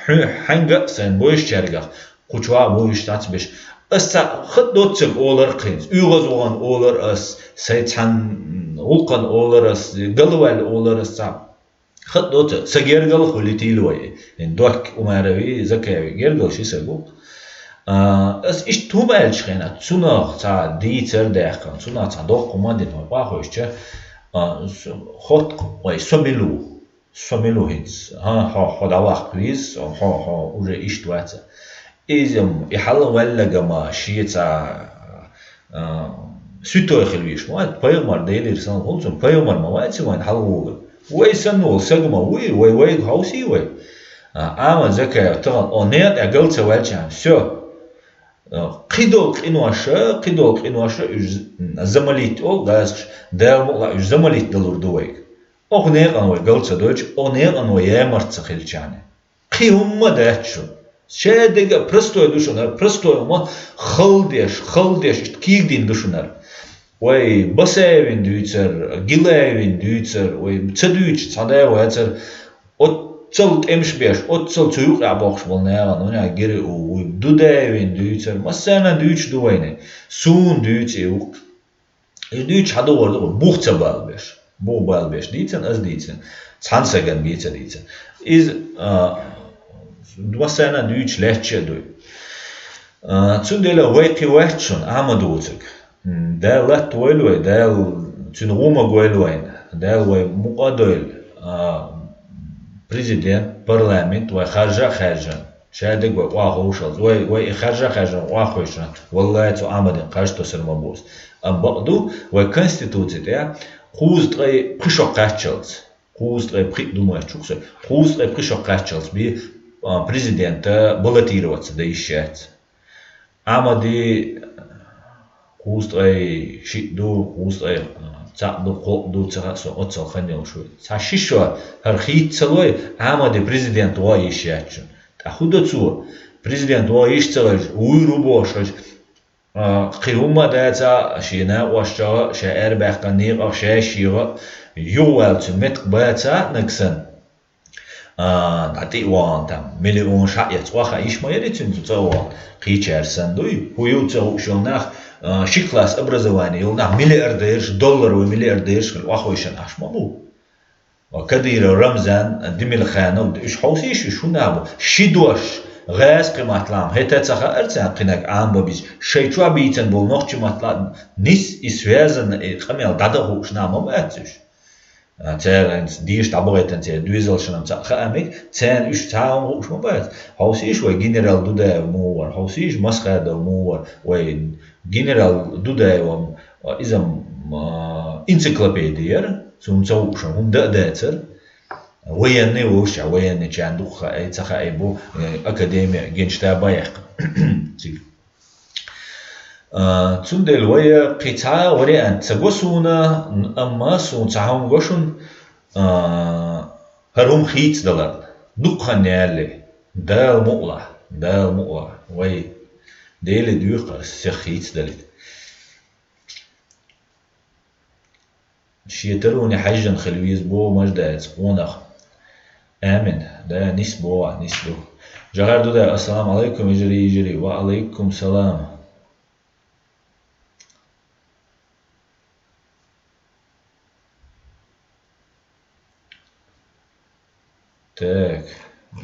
хьу-, хьаьнга а сайн бовзучаьргах, кху чохь а бовзуш дац беш. Ас цхьа хатта доццург олар-кх хӀинца, оьгӀаз вахана олар ас, сайн цхьана гӀуллакхана олар ас, галваьлла олар ас цхьа. Хатта доццург, сан гергал а хуьлийтийла вай. ХӀин Докка Умаровий, Закаевий гергал ши саг ву. А, ас иштта хӀума аьллачу хенахь, цунах цхьа дийцар а даьккхина, цунах цхьа доккха хӀума а дина, вай къахьоьжча, а, с-, хотту вай со мила ву. Со мила ву хӀинца? ХӀан, хьо, хьо дӀаваккха веза, хьо, хьо уже иштта вац. Иза-м, и хьалаваьлларг-м шен цхьа, а, святой хила везаш ма вац, пайхамар, Делера салам хуьлда цунна, пайхамар ма вац вайна хьалавогӀург. Вай санна волу саг ма вуй, вай вайга хьовсий вай? А, Ахьмад Закаев тахана, о, некъа тӀехь гал ца ваьлча, всё. А, кхидолу къинош, кхидолу къинош уьш, м, замалит олу гӀазкхаша, Дала мукъ лахь, уьш замалит далур ду вайга. Оха некъана вай гал ца дойтуш, оха некъана вай ямарта ца хилчахьана. Кхин хӀумма а дац шуна. Шадерг а простой ду шуна, простой хӀума халла деш, халла деш, иштта кийгадина ду шуна. Вай Басаевин дуьйцура, Гилаевин дуьйцура, вай ца дуьйцуш цхьа да а вацара, оццал тӀемаш беш, оццал цу юкъахь боккхуш болу нахана, ванехь Гири а ву, вуй, Дудаевин дуьйцура, массарна дуьйцуш ду вайна, суна дуьйцу и ву-кх. И дуьйцуш хьан догӀур ду, бух ца балабеш. Бух балабеш дийцина, ас дийцина. Цхьана сагана бен ца дийцина. Иза, а, массарна дуьйцуш лаьтташ а дуй. А, цундела вай кхин вац шуна, Ахьмад воцург. М, Дала латта войла вай, Дала цуьнан гӀумаг войла вайна. Дала вай мукъа а дойла. А, президент, парламент вай харжа а хаьржина. Шадерг вай охьаховшалц. Вай, вай и харжа а хаьржина охьахевшина, валлахӀи, цу Ахьмадин кхаж тосур ма бу ас. Амма бакъ ду, вай Конституци тӀехь кхузткъе пхи шо кхаччалц. Кхузткъе пхи ду ма чу кхуьссур. Кхузткъе пхи шо кхаччалц бен, а, президента баллотироваться дан йиш яц. Ахьмади кхузткъе шиъ ду, кхузткъе цхьаъ ду, кхоъ ду, ца хаьа, со оццал хан йолуш ву. Цхьа ши шо хӀара хийца ца лой, Ахьмади президент ван йиш яц шуна. ТӀаккха хӀун до цо? Президент ван йиш ца лой, вуьйр ву бохуш, а, кхин хӀумма а дацахь, шен накъосташна а, ша арабаьккхина некъах, ша шега а, юхаваьлла цуьнан меттиг бацахь а нагахь санна. А, дӀа тӀе а вахана там, миллион шаъ яц, охьа йиш ма яри цуьнан цу цӀа а вахана, кхечаьрца санна дуй. ХӀун ю ца хууш йолу нах, а, ши класс образование йолу нах миллиардераш, долларовый миллиардераш хила охьахевшина Ӏаш ма бу. Ва Кадыров Рамзан, Демирханов, уьш хьовсийша, уьш хӀун нах бу? Ши дош, гӀазкхи маттахь лаам, хӀета ца хаьара царна кхинарг Ӏамабан беза. Шайн чохь бийцина болу нохчи маттахь нис и связанный, и къамел дӀадан хууш нах ма бац уьш. А, цара хӀинца деша дӀабахийтина церан доьзалшна-м цхьаъ хаа мега, царна уьш цхьа а хӀума хууш ма бац. Хьовсийша вай генерал Дудаев муха вара, хьовсийша Масхадов муха вара, вай генерал Дудаев-м, а, иза-м, а, энциклопеди яра, цунна ца хууш хӀума дан а дацара. Военный волуш, а военныйчарна дукха хаьа, ца хаьа бу, э, академия генштаба яьккхина. Цига. А, цундела вай кхин цхьа вариант ца го суна, амма суна цхьа хӀума го шуна, а, хӀара хӀума хийцадаларна. Дукха хан ялале, Дала мукъалахь, Дала мукъалахь, вай Деле доьху ас сех хийцадалийта. Шен таруне хьаьжжина хила веза боху Маждаца къонах. Амин. Да, нис боху, нис ду. Жагар ду да, ассаламу алайкум, вежарий, йижарий. Ва алайкум салам. Так,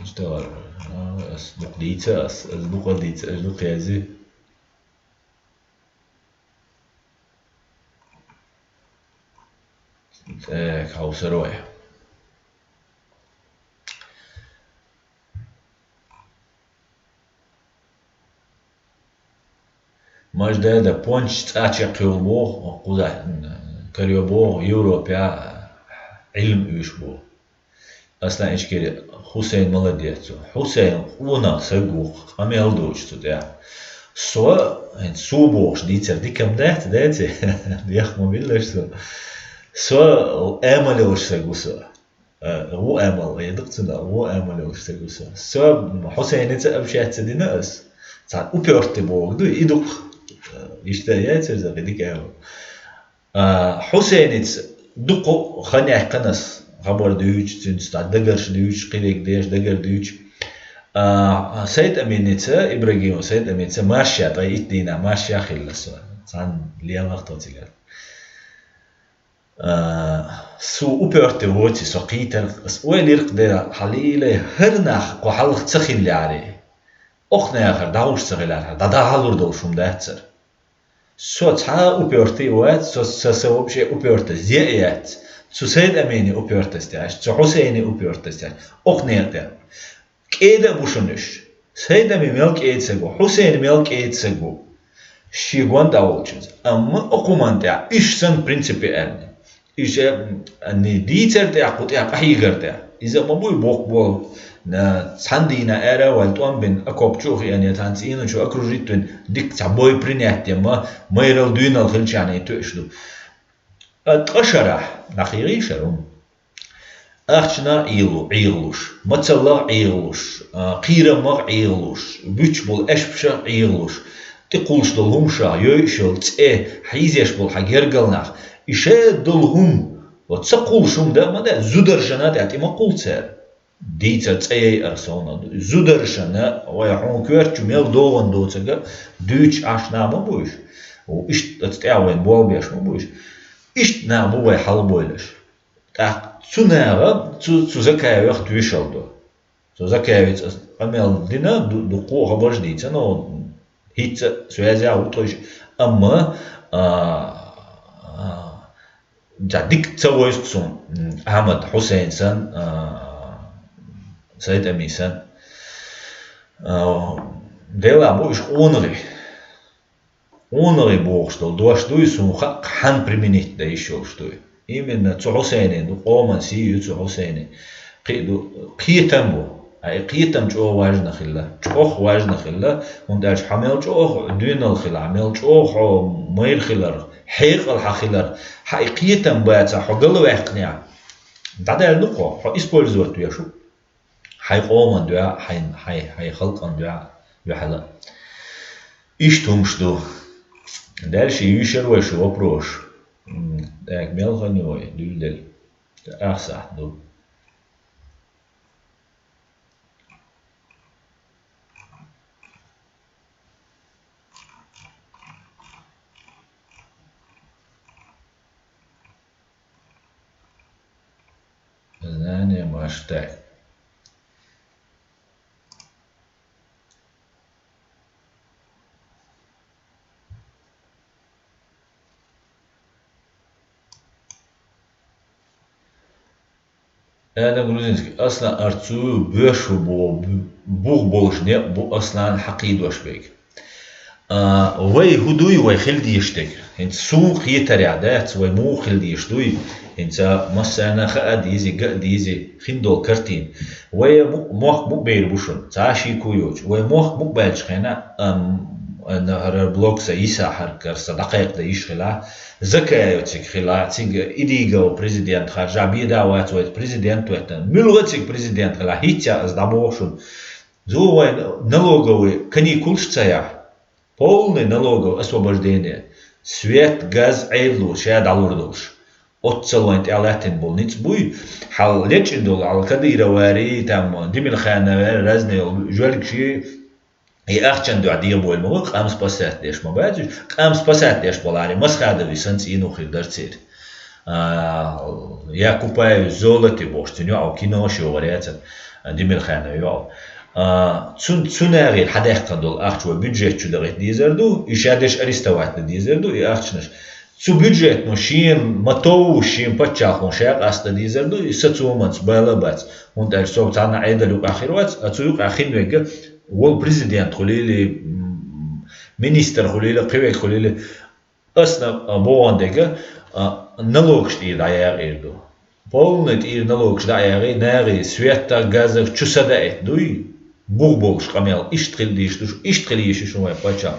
ишта вара. А, ас дукха дийца, ас, ас дукха дийца, ас дукха язъе. Так, хьовсур вай. Мажда да понч цӀа чекхйолу боху, кхузахь карайо боху, Европехь Ӏилма уьйш боху. Аслан Ичкери, Хусейн молодец ву. Хусейн къонах саг ву, къамел доцуш цу тӀехь. Со, хӀинца суо бохуш дийцар дика-м дац, дац? Дехха ма биллаш со. Со амал йолуш саг ву со. Э, ву амал, э, дукха цунах, ву амал йолуш саг ву со. Со Хусейница общаться дина ас. Цхьа упёртый бохург ду, и дукха, э, иштта яцара сан, и дика амал. А, Хусейница дукха хан яьккхина ас, хабар дуьйцуш, цуьнца цхьа дагарш дуьйцуш, кхидерг деш, дагар дуьйцуш. А, Сайд-Аминица, Ибрагимов Сайд-Аминица, марша, ткъе итт дийнахь марша хилла со. Цхьана лелахь тхо цигара. А, со упёртый воций, со кхийтира, ас ойла йира-кх дера, хьалийла, хӀара нах кху хьалха ца хиллехьара, окху нахара дӀахьуш ца хилархьама, дӀа-дӀа хьалур долуш хӀума дацара. Со цхьа а упёртый а вац, со, со, со вообще упёртость а яц. Цу Сайд-Амини упёртость яц, цу Хьусейни упёртость яц. Окху некъа тӀе. КӀеда а бу шуна уьш. Сайд-Ами мел кӀеда саг ву, Хьусейн мел кӀеда саг ву. Шен гонна тӀехь волчуьнца. Амма окху хӀуманна тӀехь, уьш санна принципиально. Иза, м, дийцар тӀехь, кху тӀехь къахьийгар тӀехь. Иза ма буй боккха болу. На, цхьана дийнахь ара а ваьлла, тӀом бина, окоп чу а хиъна, я цхьана цӀийнан чу окружить вина, дика цхьа бой принять дина, ма, майралла дуьйналла хилчарна и тоьуш ду. А ткъа шарахь, нах йигӀий шарахь? Ахчанах ӀийгӀу-, ӀийгӀалуш, мацаллах ӀийгӀалуш, а, кхерамах ӀийгӀалуш, буьтуш болу аьшпашах ӀийгӀалуш, тӀекхуллуш долу хӀуманах, йойуш йолу цӀе, хьийзеш болу хьан гергалнах, и шадолу хӀума, оцу ца кхуллуш хӀума дан а ма дан, зударшна тӀехь тӀе ма кхулла цара. Дийцар цӀе яйар совнаха ду. Зударшна, вай хьуна коьрта чу мел догӀун доцург а дуьйцуш Ӏаш нах ма бу уьш. Иштта оцу тӀехь вайна болх беш ма бу уьш. Иштта нах бу вай хьалабойлуш. ТӀаккха цу наха, цу, цу Закаевах тоьшалла ду. Цу Закаевица аса къамел дина, ду-, дуккха а хабарш дийцина, хӀинца а связь а ву тхо уьш. Амма, а, а, ца дика ца войзу суна, м, Ахьмад Хьусейн санна, а, Сайд-Ами санна. А, делахь бу уьш къонахий. Къонахий бохуш долу дош дуй, суна хаьа, хьанна применить дан йиш йолуш дуй. Именно цу Хьусейнин ду, къоман сий ю цу Хьусейнин. Кхин а ду, кхетам бу. Ай, кхетам чӀогӀа важна хилла, чӀогӀа важна хилла, хӀунда аьлча хьо мел чӀогӀа дуьйналла хилахь, мел чӀогӀа хьо майра хиларх, хьекъал хьан хиларх, хьан и кхетам бацахь, хьо галваьккхинехь, дӀадаьлла ду-кх хьо, хьо использовать веш ву. Хьайн къоман дуьхьа, хьайн, хьайн, хьайн халкъан дуьхьа, дуьхьала. Иштта хӀумаш ду. Дальше юьйшур вай шу вопрос. М, так, мел хан ю вай, дуьйладелла. Ах сахьт ду. Знание маштаг. Адам Грузинский, Аслан, арцу боьшу бу-, бух болуш некъ бу Аслан хьакхийдош берг. А, вай хӀу дуй, вай хила дезаш дерг? ХӀинца суна кхетарехь дац, вай муха хила дезаш дуй, хӀинца массарна а хаа дезий, ган а дезий, хин долу картина. Вай мо-, мохк муха бер бу шуна, цхьа а шеко йоцуш. Вай мохк муха баьлча хенахь, ам, ан хӀара блог сан йисахь, хӀара кара сан дӀакхайкхадан йиш хилахь, Закаев цига хилахь, цига идига ву президент харжа, беда а вац вай президент веттан. Муьлха цига президент хилахь, хӀинццехь аса дӀабоху шуна. Зу вайн налоговый каникулаш ца яхь. Полный налоговое освобождение. Свет, газ, Ӏедало ша дӀалур долуш. Оццал вайн тӀехь лаьттина болу ницкъ буй, хьал лечкъина долу, хьал Кадыровари, там, Демирхановари, разные йолу жоьлгаши, и ахчан дуьхьа дегӀабойла ма бу, къам спасать деш ма бац уьш, къам спасать деш болу ари, Масхадови санна цӀийнух хир дара церан. А, я купаюсь в золоте бохуш, цуьнан йоӀ кино шо варяцар, Демирханов йоӀ. А, цун, цу нахера хьадаьккхина долу ахча вай бюджет чу дакъийта дезар ду, и ша деш арестовать дан дезар ду, и ахчанаш. Цу бюджетно шен ма товвуш, шен паччахьлон ша къастадан дезар ду, и са цоманца бала а бац. ХӀунда аьлча со цхьанна Ӏедал юкъахь хир вац, а цу юкъахь хин вегга, волу президент хуьлийла, м, министр хуьлийла, кхин вегга хуьлийла, Ас на-, а, бохун дега, а, налогаш тӀера дӀаякъийр ду. Полный тӀера налогаш дӀаякъий, нагӀий, светта, газа чу са даийта дуй, бух болуш къамел, иштта хила дийш ду шу, иштта хила йиш ю шун вайн паччахь.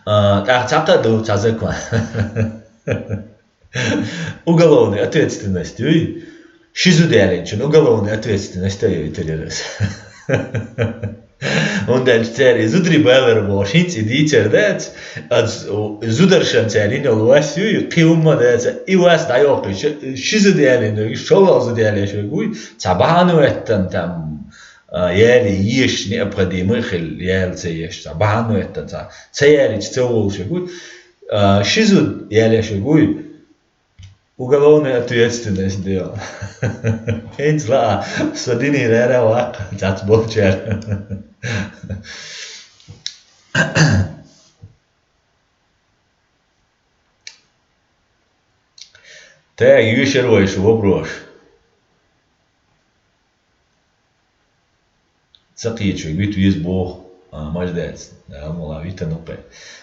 А, тӀаккха цхьаккха а ду, цхьа закон. Уголовная ответственность юй. Ши зуда ялийначун уголовная ответственность а йойтур яра аса. ХӀунда аьлча цара и зударий балар бохуш, хӀинца и дийцар дац, ас зударшан цара йина йолу вас юй, кхин хӀумма дац, и вас дӀайоккхуьйтуш, ши зуда ялийна верг, шолгӀа зуда ялош верг вуй, цхьа бахьана веттан там, а, яли еш необходимый хила, яли ца еш, цхьа бахьана веттан, цхьа ца ялийча ца волуш верг вуй, а, ши зуда ялош верг вуй, Уголовная ответственность дела. ХӀинца лаа, со динера ара ваккха, цац болчара. Так, юьшар вай шу вопрос. Ца кхечу вит виза боху, а, маждаьца. Да, мула витану кхе.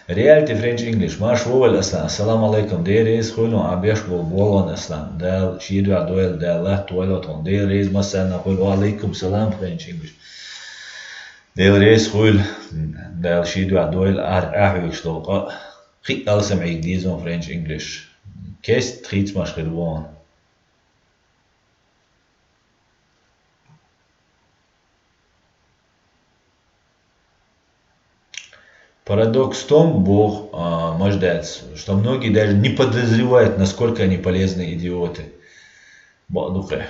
Reality French English. Марш вовал, Аслан. Ассаламу алайкум. Дера эс хуйлун, а беш бол болон, Аслан. Дал шийдва дойл, дал лат дойл отон. Дера эс масана хуйл. Ва алайкум салам, French English. Дера эс хуйл. Дал шийдва дойл, ар, ахвиш долка. Хи алсам иг дизон French English. Кест хиц маш хирвон. Парадокс в том, Бог, а, маждается, что многие даже не подозревают, насколько они полезные идиоты. Бадукъе.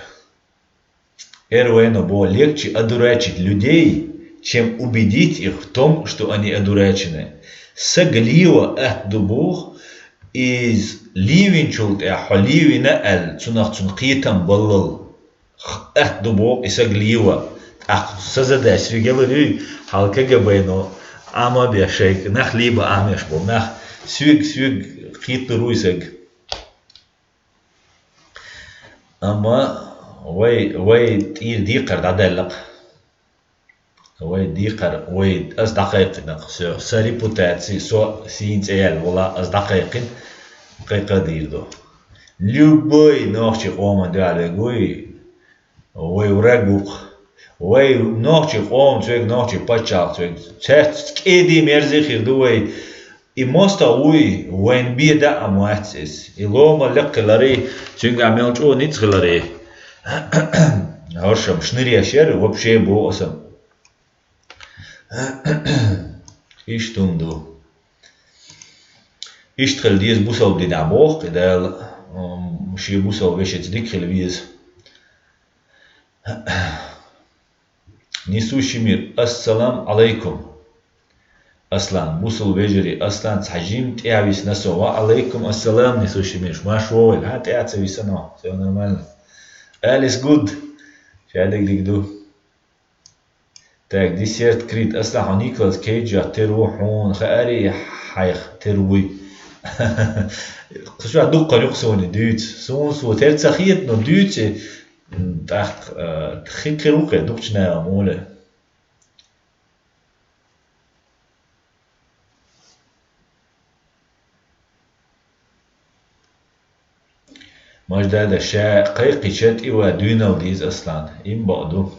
Эрвено бо легче одурачить людей, чем убедить их в том, что они одурачены. Саг лийва атта ду боху, из лийвинчул тӀехь хьо лийвина аьлла, цунах цунна кхетам баллал. Атта ду боху и саг лийва. ТӀаккха са задача соьга ялар юй, хьал КГБ-но Ӏама а беш шайга, нах лийба Ӏамеш болу нах, соьга, соьга кхеталур вуй саг. Амма вай, вай тӀера декхар дӀадаьлла-кх. Вай декхар, вай, ас дӀакхайкхина-кх, со, сан репутаци, со сийна цӀе яьлла вола, ас дӀакхайкхина, кхайкха а дийр ду. Любой нохчи къоман дуьхьа вег вуй, вай враг ву-кх. Вай нохчи къоман цвег, нохчи паччахьалкх цвег. Цаьрца кӀеди мерзи хир ду вай. И мостагӀа вуй, вайн беда а ма вац иза. И лома лекха хилари, цуьнга мел чӀогӀа ницкъ хилари. ХӀоршам шныреш яра, вообще боху аса. Иштта хӀума ду. Иштта хила деза бусалба динехь боху-кх и Дала, м, шен бусалба вешица дика хила веза. Несущий мир. Ассалам алайкум. Аслан, бусалба вежарий, Аслан, цхьа жимма тӀаьхьа висна со. Ва алайкум ассалам, несущий мир. Марш вовал. Хьан тӀаьхьа ца висана? Всё нормально. Алис гуд. Шадерг диг ду. Так, десерт Крит. Аслан, хьо Николас Кейджа тера ву, хьуна хаари хьайх тера вуй. Кху ша дуккха юкъа суна дуьйцу. Суна со тера ца хета, но дуьйцу, м, тӀаккха, а, хи-, хир ву кхе, дукхачу наха мула. Маждада ша кхайкхича тӀива дуьйнал дийза аслан. Им бакъ ду.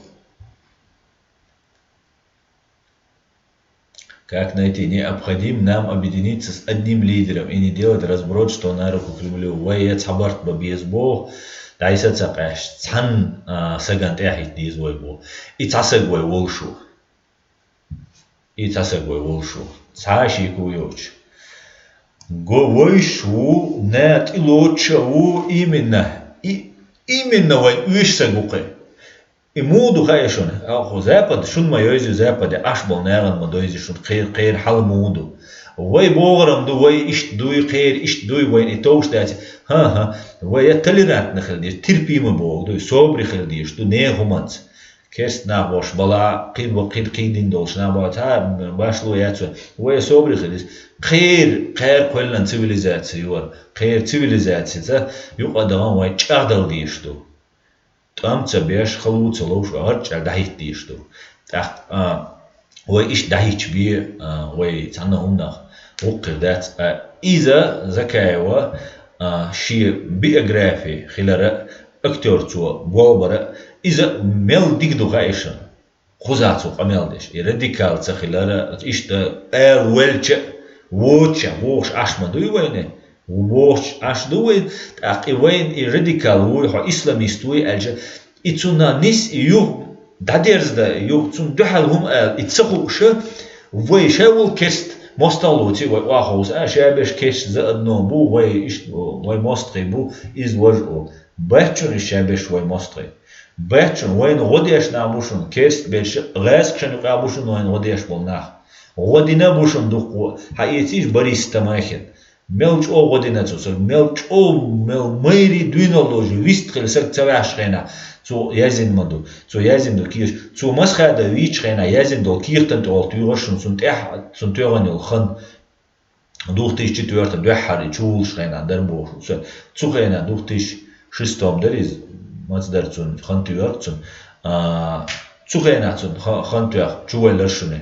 Как найти? Необходимо нам объединиться с одним лидером и не делать разброд, что на руку Кремлю. Вай я цхьабарт ба беза боху, дӀайса ца къаьш, цхьанна а, саган тӀехӀитта деза вай бу. И цхьа саг вай волуш ву. И цхьа саг вай волуш ву. Цхьа а шеко йоцуш. Го вайш ву, на тӀелоцуш а ву, именно. И, именно вайн уьш саг ву кхе. И муха ду хаьа шуна? Аху Запад, шуна ма йойзи Западе, Ӏаш болу нахана ма дойзи шуна, кхер, кхер хьал муха ду? Вай богӀарам ду, вай иштта дуй, кхер иштта дуй, вайна и товш дац. ХӀан-хӀа, вай я толерантно хила деза, терпимо боху дуй, собри хила дезаш ду, нехан хӀуманца. Керст нах бош бала, кхин бо-, кхин, кхин дин долуш нах бала, цхьа башло яц вай. Вай собри хила деза. Кхер, кхер кхоьллан цивилизация ювар. Кхер цивилизацияца юкъа дахан вай чӀагӀдала дезаш ду. ТӀам ца беш, хало ца ловш, гӀарчӀа дӀахӀитта дезаш ду. ТӀаккха, а, вай иштта дӀахӀитта бе, а, вай цхьанна хӀуманах гӀуллакх хир дац. А, иза Закаева, а, шен биографи хилара, актёр цо болбара, иза мел дика ду хаьа шуна. Кхуза цо къамел деш. И радикал ца хилара, иштта ала велча а, воцуча бохуш Ӏаш ма дуй вайна? Ву бохуш Ӏаш ду вай, тӀаккха и вайна и радикал вуй, хьо исламист вуй аьлча, и цунна нис и юха дӀадерзадан, юха цунна дуьхьал хӀума ала, и ца хууша, вай ша волу керст мостагӀа лоций, вай охьаховса, а, ша беш керст за одно бу, вай иштта бу, вай мостагӀий бу, иза важа олу. Бац шуна иза ша беш вай мостагӀий. Бац шуна, вайна гӀо деш нах бу шуна, керст берш а, гӀаьскхашна юкъахь бу шуна вайна гӀо деш болу нах. ГӀо дина бу шуна дуккха, хьаэцийша Борис Тамахин. Мел чӀогӀа гӀо дина цо, со мел чӀогӀа, мел майрий дуьйнал долчу вист хила саг ца ваьхьаш хенахь, цо яздина ма ду. Цо яздина ду кехат. Цо Масхадов вийчу хенахь яздина долу кехатан тӀехула туьйхира шуна, цунна тӀехь, цунна тоьхна йолу хан. Двух тысячи четвёртом дуьххьара чувуллуш хенахь дара бохуш. Цу, цу хенахь двух тысячи шестом дара иза, маца дара цунна, хан туьйхира цунна. А, цу хенахь цунна ха-, хан тоьхна чуваллара шуна.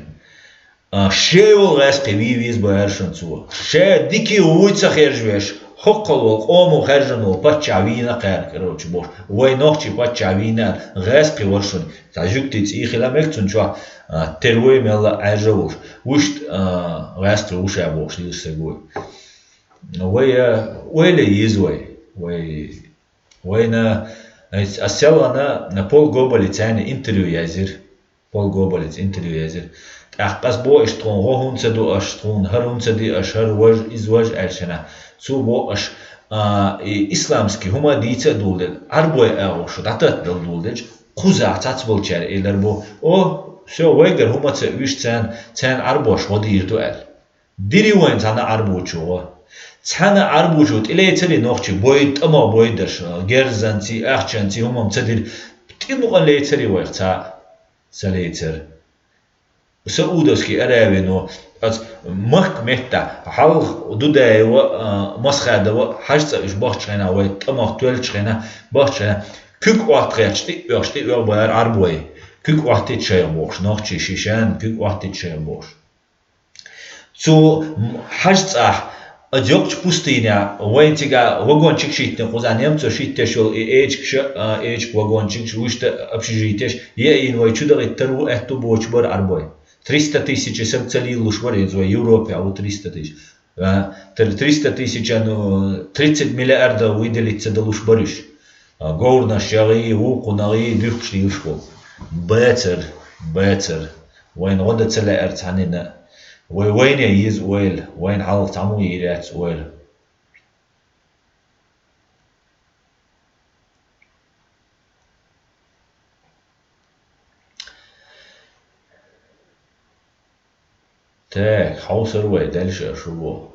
А, шен йолу гӀаьскхи вий веза бара шуна цо. Ша дика вуй ца хержа веш, хӀокхул волу къомо хаьржина волу паччахь вийна кхаьрга, короче, бохуш. Вай нохчий паччахь вийна, гӀаьскхи вара шуна. Цхьа жуьгтий цӀий хила мега цунна чохь, а, тера вай мелла а Ӏаьржа а волуш. Вуьшта, а, гӀаьскхи ву ша бохуш, дезаш ца гой. Вай, а, ойла еза вай. Вай, вайна, ас, ас селхана Пол Гоболица интервью язйира. Пол Гоболица интервью язйира. ТӀаккха ас боху иштта тхуна гӀо хӀунда ца ду аша, тхуна хӀара хӀунда ца ди аша, хӀара важа, иза важа аьлла шена. Цо боху аша, а, и исламский хӀума дийца а дуладелла, Ӏарбой агӀо шу дӀататтадала дуладелча, кхузахь цхьацболчара элира боху: «О, всё, вайгара хӀума ца уьш царна, царна Ӏарбоша гӀо дийр ду», – аьлла. Дири вайна цхьана Ӏарбочо гӀо. Цхьана Ӏарбочо тӀелецари нохчий бойда, тӀамах бойдарш, герзанций, ахчанций хӀума ца дира. ТӀе мукъан лецари вайх цхьа а? Ца лецара. Саудовский Аравино, оцу Макка меттахь, хьалха Дудаева, а, Масхадова, хьажцӀа уьш бахча хенахь, вай тӀамах тоьллачу хенахь, бахча хенахь, куьг Ӏоттахеташ, тӀе а оьхуш, тӀе а оьху бара Ӏарбой. Куьг Ӏоттийта шайх бохуш, нохчий шишан, куьг Ӏоттийта шайх бохуш. Цу хьажцӀахь, а, доккхачу пустынехь, вайн цигахь вагончик шийтина кхузахь, немцо шийтта йолу и эчигаш а, эчиг вагончикаш, вуьшта общежитеш, еана вай чу дахийтар ву аьтту боцуш бара Ӏарбой. Триста тысяч саг ца лелалуш бара, иза вай Европехь ву триста тысяч. А, тр-, триста тысяч, а, ну, тридцать миллиардов выделить ца далуш бара уьш. А, говрнаш ягӀий, вукху нагӀий, дуьхкуш лелаш болу. Бацара, бацара. Вайна гӀо дан ца лаьара цхьаннина. Вай вайне йиза ойла, вайна хьалха цхьаммо йийр яц ойла. Так, хьовсар вай, дальше аша ву.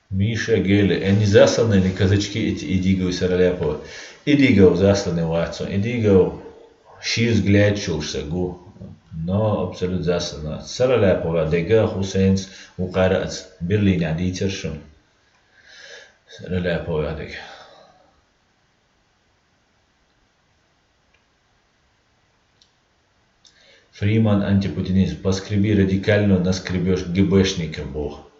Миша Геля, они засланы или казачки эти Идиговы Сараляпова? Идигов засланы вацун. Идигов ши взгляд чулш са гу. Но абсолют засана. Сара лаьпа дега Хусейнс вукхара аца Берлине дийцар шуна. Сара лаьпа дега. Фриман антипутинизм. Поскреби радикально, наскребешь ГБшников, бог.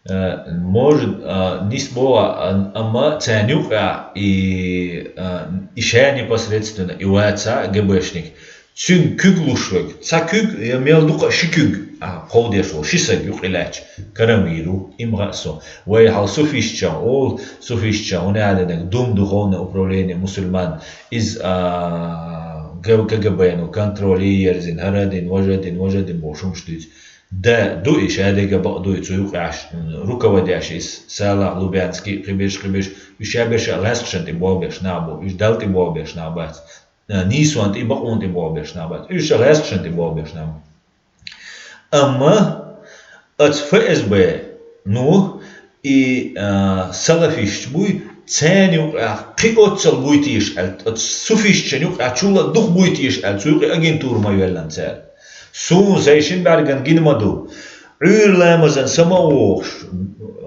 Э, может, а, нис богӀа, а, амма царна юкъа и, а, и ша непосредственно, и ваца ГБшник. Цуьнга куьг луш верг. Цхьа куьг, я мел дукха ши куьг, а, кховдеш волу, ши саг юкъа лаьтташ. Карамвийр ву, имгӀа а со. Вай хьал суфистча, ол суфистча, хӀунда аьлла дерг, Дум духовное управление мусульман, из, а, Г-, КГБ-но контроль ерзина, хӀара дин, важа дин, важа дин бохуш хӀумаш дуьйцу. Да, ду и шадерга бакъ дуй, цу юкъаш, м, руководящий, Салах Лубянский, кхиберш, кхиберш, уьш шаберш а гӀаьскхашан тӀе болбеш нах бу, уьш Далла тӀе болбеш нах бац. Э, нийсонан тӀе, бакъонан тӀе болбеш нах бац. Уьш ша гӀаьскхашан тӀе болбеш нах бу. Амма оцу ФСБ, ну, и, а, салафисташ буй, царна юкъахь кхин оццал буй теша аьлла, оцу суфистчан юкъахь чул а дукха буй теша аьлла, цу юкъе агентура ма йоьллина цара. Суна сайн шина бӀаьргана гина ма ду. Ӏуьйра ламазан са ма вогӀуш,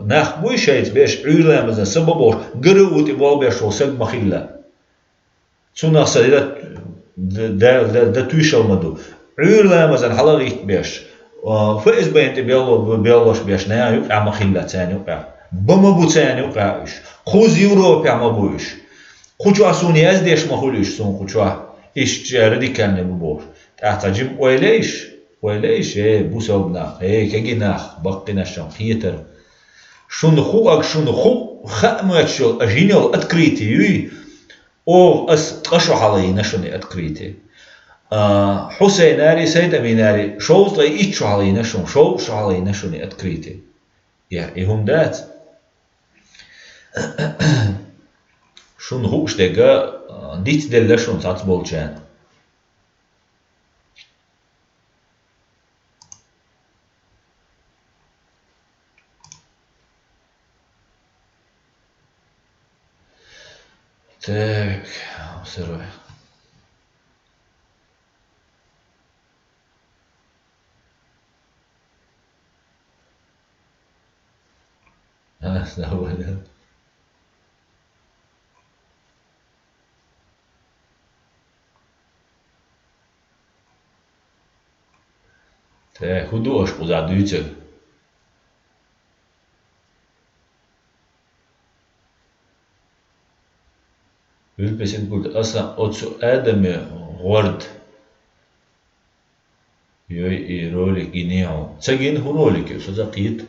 нах буй шайца беш, Ӏуьйра ламазан са ма богӀуш, ГРУ тӀе болбеш волу саг ма хилла. Цунах сан дан, дан, дан, дан туьйшал ма ду. Ӏуьйра ламазан хьала гӀиттабеш, а, ФСБ-н тӀе белло-, беллош беш, нана юкъахь ма хилла царна юкъахь. Ба ма бу царна юкъахь уьш. Кхузза Европехь ма бу уьш. Кху чохь суна яздеш ма хуьлу уьш, суна кху чохь. Иштта радикальный бу бохуш. ТӀаккха цхьа жима ойла еш, ойла еш, э, бусалба нах, э, кегий нах, баккхинашан кхетар. Шуна хуург, шуна хуу хаа моьттуш йолу, а жин йолу открытие юй, оха ас ткъа шо хьалайина шуна и открытие. А, Хьусайнари, Сайдаминари, шовзткъе итт шо хьалайина шуна, шовзткъа шо хьалайина шуна и открытие. Я, и хӀума дац. Шуна хууш дерг, а, дицделла шуна цхьацца болчарна. Так, сырой. А, довольно. Те, хӀун ду аша кхузахь дуьйцург? Вилпесин гурда аса оцу Адаме гӀорд йой и ролик гинехьо. Ца гина хӀун ролик ю, со ца кхета.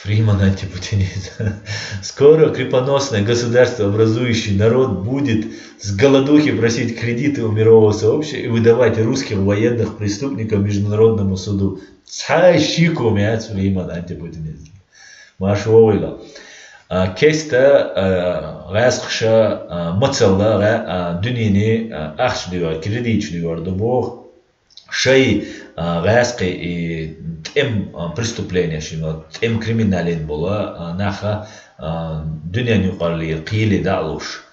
Фриман антипутинизм. Скоро крепостное государство образующий народ будет с голодухи просить кредиты у мирового сообщества и выдавать русских военных преступников международному суду. Цхьа шеко ма яц Фриман антипутинизм. Марш вогӀийла. А, кеста, а, гӀаьскхаша, а, мацалла, гӀа-, а, дуьнене, а, ахча доьгӀар, кредиташ доьгӀар ду боху. Шай, а, гӀаьскхи и тӀем, а, преступление шина, тӀем криминалин бола, а, наха, а, дуьнен юкъарлера кхеле дӀа а луш.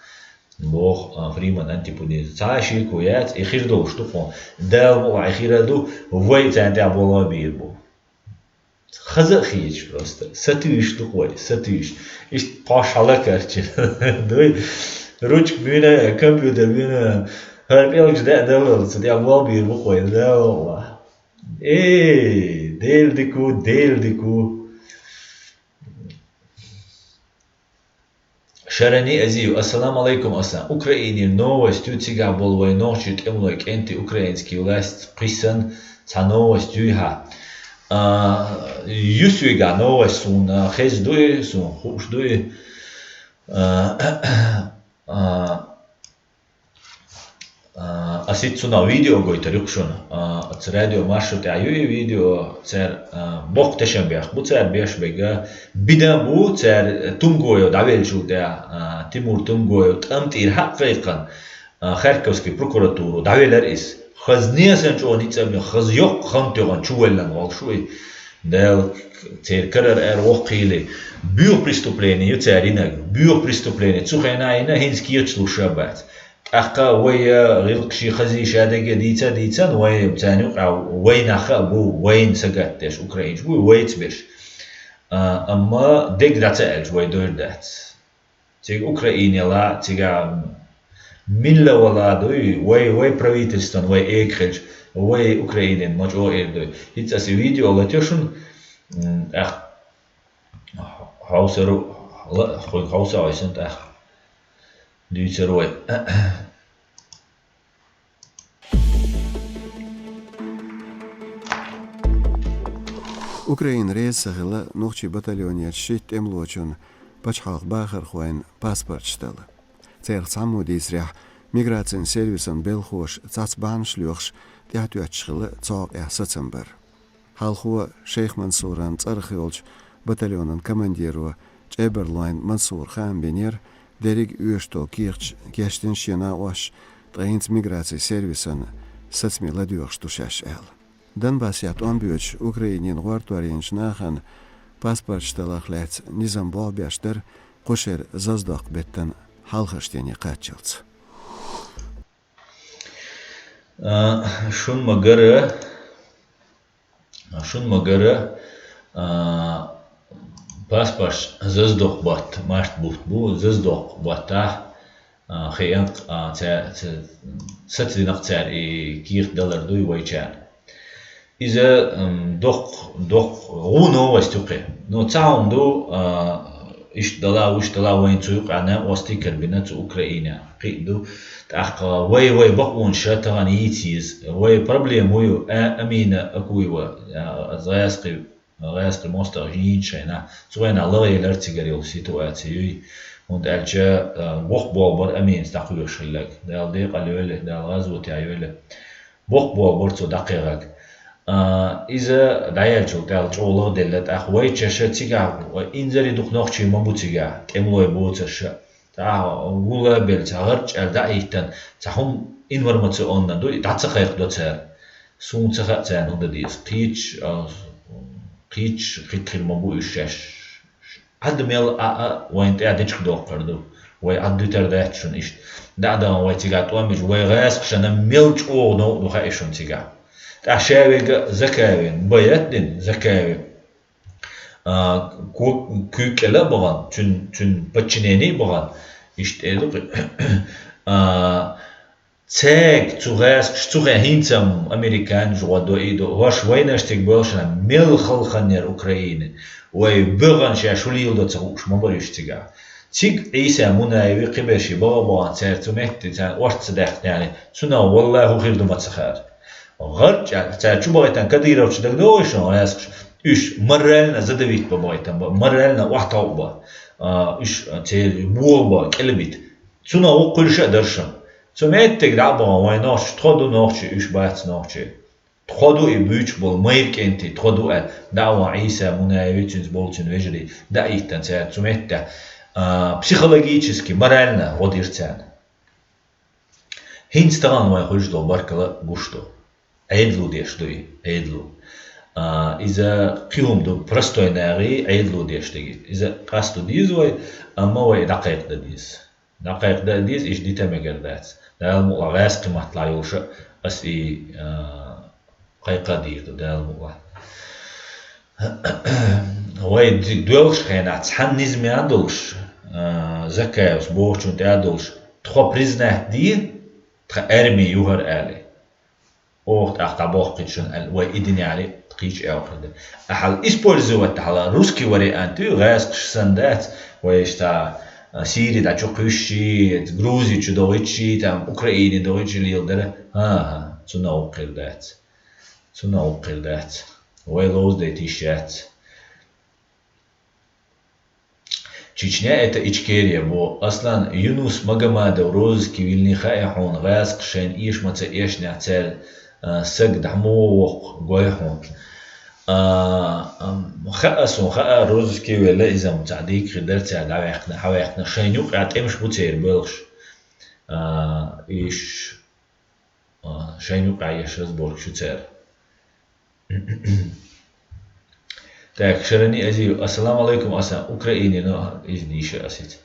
Боху, а, Фриман антипутинизм. Цхьа а шеко яц, и хир долуш ду хьуна. Дала мукъ лахь, и хир а ду, вай царна тӀехь болх бийр бу. Хаза а хеташ просто. Сатуьйсуш ду-кх вай, сатуьйсуш. Иштта кхош хьалакарчина. Дуй, ручка буьйна, компьютер буьйна, хӀара пӀелгаш даа даллалц, дӀа болх бийр бу-кх вай, да, валлахӀ. Эй, Дела дика ву, Дела дика ву. Шарани Азиев, ассаламу алайкум, аса. Украинин новость ю, цигахь болу вайн нохчий тӀемалой кӀентий украинский власть кхийсан цхьа новость юй хьа. А, юсвигахь новость суна хеза дуй, суна хууш дуй. А, а, А, ас итт цунах видео гойтар ю-кх шуна. А, оцу радио маршо тӀехь ю и видео, цара, а, боккха тешам бехк бу цара беш берг. Бидан бу цара Тумгоев дӀавеллачул тӀехь, а, Тимур Тумгоев тӀам тӀера хьа а кхайкхина, а, Харьковский прокуратуро дӀавеллар иза. Хаза несан чӀогӀа ницкъ а бина, хаза йоккха хан тоьхна чувеллан волуш ву и. Дала церан карара аьлла воккхийла. Боьха преступлени ю цара йинарг. Боьха преступлени. Цу хенахь йина, хӀинца кехаташ луш а бац. ТӀаккха вай, э, гӀиллакхаш, хаза ша дерг дийца а дийцина, вай царна юкъахь вайнах а бу, вайна сагатдеш, украинцаш бу, вайца берш. А, амма дерг дӀа ца аьлча, вай дойр дац. Цига Украине ла, цига милла вала дуй, вай, вай правительствон, вай эга хилча, вай Украинин ма чӀогӀа эр дуй. ХӀинца аса и видео латош шуна, м, тӀаккха хьовсар, ла-, хьуна хьовса а хьовсийна тӀаккха дуьйцур вай. Украина реза ца хила нохчийн батальонерчу шийтта тӀемалочун пачхьалкхан бахархойн паспорташ дала. Царах цхьаммо дийцарехь, миграцин сервисан белхоша цхьацца бахьанаш лоьхуш, тӀаьхьатоьттуш хилла цу хьокъехь сацам бар. Хьалхо Шейх Мансуран цӀарах йолчу батальонан командиро ЧӀебарлойн Мансура хаам бинера, дерриг а оьшуш долу кехаташ кечдина шена а, ткъа хӀинца миграцин сервисан сацаме ладоьгӀуш ду шаьш аьлла. Донбассехь тӀом боьдуш Украинин гӀортор йинчу нахана паспорташ даларх лаьцна низам болх беш дара кху шеран зазадоккху беттан хьалхарчу дийне кхаччалц. А, шун ма гара, шун ма гара, а, паспорташ зазадоккху бутт, март бутт бу, зазадоккху баттахь, а, хиъна, а, ца-, ца-, сацадина-кх цара и кехат далар дуй вайчарна. Иза, м, доккха, доккха гӀо новость ю кхин. Ну, цхьа хӀума ду, а, иштта дала, вуьшта дала, вайна цу юкъа накъостий карабина цу Украинехь. Кхин а ду. ТӀаккха вай, вай бакъонаш тахана йийца еза. Вай проблема ю, а, Амина Акуева, а, гӀазкхи, гӀазкхи мостагӀа йийца шайна. Цу вайна лаха елар цигара йолу ситуаци юй. ХӀунда аьлча, а, воккха болх бара Аминас дӀакхоьхьуш хилларг. Дала декъала йойла, Дала гӀазотехь йойла. Боккха болх бара цо дӀакхехьарг. А, иза дӀаяьллачул тӀаьхьа чӀогӀа лахделла, тӀаккха вайчаьрша цигахь, инзаре дукха нохчий ма бу цигахь, тӀемалой боцурш а. ТӀаккха гул а белла, цхьа гӀарчӀ аьлла дӀа а хӀиттина, цхьа хӀума информационна ду, и дӀа ца кхайкхадо цара. Суна ца хаьа царна хӀун дан деза. Кхечу, а, кхечу хи-, хир ма бу уьш шаьш. Ӏад мел а, а, вайна тӀе дечиг доккхур ду. Вай Ӏад дуьтур дац шуна иштта. ДӀа а дахана вай цигахь тӀом бечу, вай гӀазкхашна мел чӀогӀа новкъа ду хаьа шуна цигахь. ТӀаккха ша верг а Закаевн, байат дина Закаевн, а, ко-, куьйга кӀела а бахана, цуьнан, цуьнан подчинение а бахана, иштта эр ду кхин. А, Цаьрга цу гӀазкхаша цу хен хӀинца-м американцаша гӀо до, и до, хӀорш вайнаш цига боьлхуш а, мел халханера Украина. Вай боьгӀан шаьш хӀун леладо ца хууш ма бара уьш цигахь. Цига Ӏийса Мунаеви кхиберши баха а бахана, цара цу метте царна орца ца даьккхинехь, цунах валлахӀи хӀун хир ду ма ца хаьара. ГӀарчӀ а, цара чу бахийтина кадыровцаш дагадогӀий шуна гӀазкхаша? Уьш морально задавить бан бахийтина бан, морально охьатаӀо бан. А, уьш церан бохам бан, кӀелбита. Цунах вукхуьлуш а дара шуна. Цу меттиг дӀа а бахана, вайн нохчий тхо ду нохчий, уьш бац нохчий. Тхо ду и буьйцуш болу майра кӀентий, тхо ду аьлла, дӀа а вахана Ӏийса Мунаеви, цуьнца болу цуьнан вежарий, дӀа а хӀиттина цара цу меттехь, а, психологически, морально гӀо дира царна. ХӀинца тахана вайн хуьлуш долу баркалла гуш ду. Ӏедало деш ду и, Ӏедало. А, иза кхин хӀума ду, простой нахе Ӏедало деш дерг. Иза къасто деза вай, амма вай дӀакхайкхадан деза. ДӀакхайкхадан деза, иштта дита мегар дац. Дала мукъалахь, гӀазкхийн маттахь йолуш а ас и, а, кхайкха а дийр ду, Дала мукъалахь. Вай ди-, доьлхуш хенахь цхьана низамехь а долуш, а, Закаевс бохучунна тӀе а долуш, тхо признать де, тхан арми ю хӀара аьлла. Оха тӀаккха дӀабоккхуьйту шуна аьлла, вай и динехь а кхечу аьлла хир дара. Ахьа использовать хьала русский вариант ю, гӀазкхаша санна дац, вай иштта, а, Сири дӀа чу кхуьссича, Грузи чу догӀуьйтуш, там, Украине догӀуьйтуш леладара. ХӀан-хӀа, цунах вукхуьйр дац. Цунах вукхуьйр дац. Вай ловзадайта йиш яц. Чечня — это Ичкерия бу. Аслан, Юнус Магомадов розыске виллина хаьа хьуна, гӀазкхаша шайна эша ма ца эшнехь цара, а, саг дӀа муха воккху гой хьуна. А, ам, хаьа суна, хаьа, розыске велла иза-м, цхьа дийка хир дара цара дӀаваьккхина, хьаваьккхина. Шайна юкъахь тӀемаш бу церан боьлхуш. А, иш, а, шайна юкъахь еш разборкаш ю цара. Так, Шарани Азиев. Ассаламу алейкум, Асан. Украине, но из Ниша Асиц.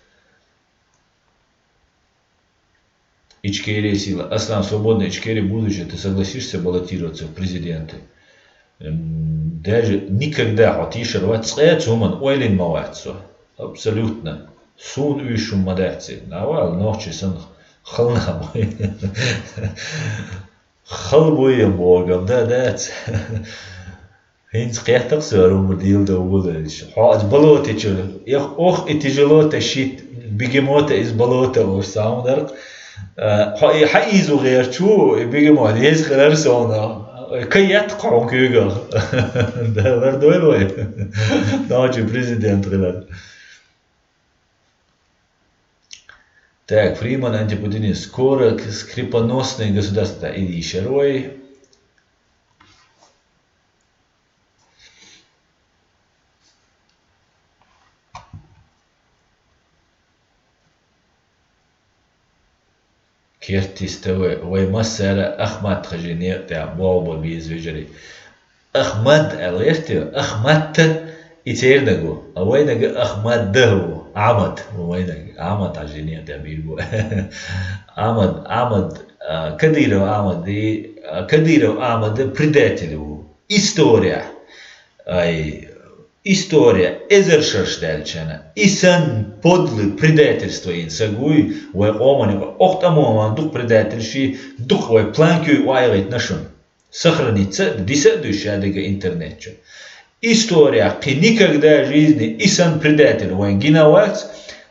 Ичкерия сила. Аслан, свободная Ичкерия, будущее, ты согласишься баллотироваться в президенты? М, даже никогда хьо тийшар вац, цкъа а цу хӀуман ойлина ма вац со. Абсолютно. Суна уьш хӀума ма дац. Навал, нохчи сан хална бой. Хал бой богам, да, дац. ХӀинца кхетта-кх со, хӀара хӀума дийла довгӀа лелаш. Хьо из болото чу, эх, ох, и тяжело тащить бегемота из болота, олуш цхьа хӀума дар-кх. Э, хьо и хьаийза гӀерташ ву, и бегемот, еза хилар сона. Кхы етта-кх хьуна куьйгах. Да, лардойла вай. Нохчий президент хилар. Так, Фриман, антипутинист. Скоро к-, скрипоносные государства. Да, и ишар вай. Кертиста вай, вай массара Ахмат хажи некъа тӀехь болх бан беза, вежарий. Ахмад аьлла гӀерта, Ахмат и цернаг ву, а вайнаг Ахмад ву, Ахмад ву вайнаг, Ахмад хажи некъа тӀехь бийр бу. Ахмад, Ахмад, а, Кадыров Ахмад, и, а, Кадыров Ахмад предатель ву. История. Ай, история, эзар шарш даьлча, и санна подлый предательство йина саг вуй вай къоман юкъа. Оха тӀамогӀа дукха предательши, дукха вай планкой охьайгӀийтина шуна. Сохраниться а, диса а дуй шадерг интернет чу. История кхин никогда в жизни и санна предатель вайна гина вац,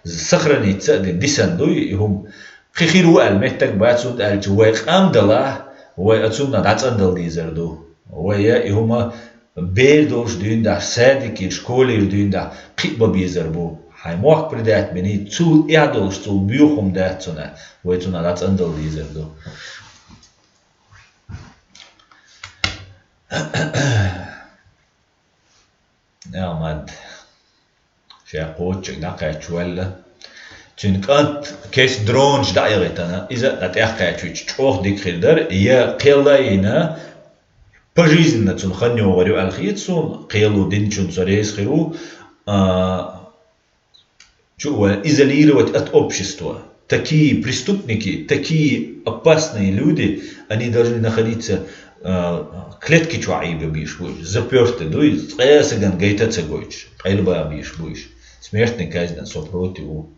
сохраниться а дина, дисана дуй и хӀума. Кхин хир ву аьлла меттиг бац, хӀунда аьлча вай къам далахь, вай оцунна дӀацӀандала дезар ду. Вай и хӀума бер долуш дуьйна дахь, садикера, школера дуьйна дахь, кхин а бан безар бу. Хьайн мохк предать бина, цул эхь долуш, цул боьха хӀума дац цунна, вай цунна дӀацӀандала дезар ду. Ахмад. Ша кхоччуьнга дӀакхаьчча ваьлла. Цуьнан кӀант кест дронаш дӀаайгӀийтина, иза а дӀатӀекхаьчча чӀогӀа дика хир дара, я кхел а йина, пожизненно цунна хан йогӀур ю аьлла хета суна, кхело динчунна со реза хир ву, а, чу а ваьлла, изолировать от общества. Такие преступники, такие опасные люди, они должны находиться, а, клетки чохь Ӏийба бийш бу уьш, запёрты ду иза, цкъа а сагана гайта а ца гойтуш, къайлаба бийш бу уьш. Смертный казнь со против ву.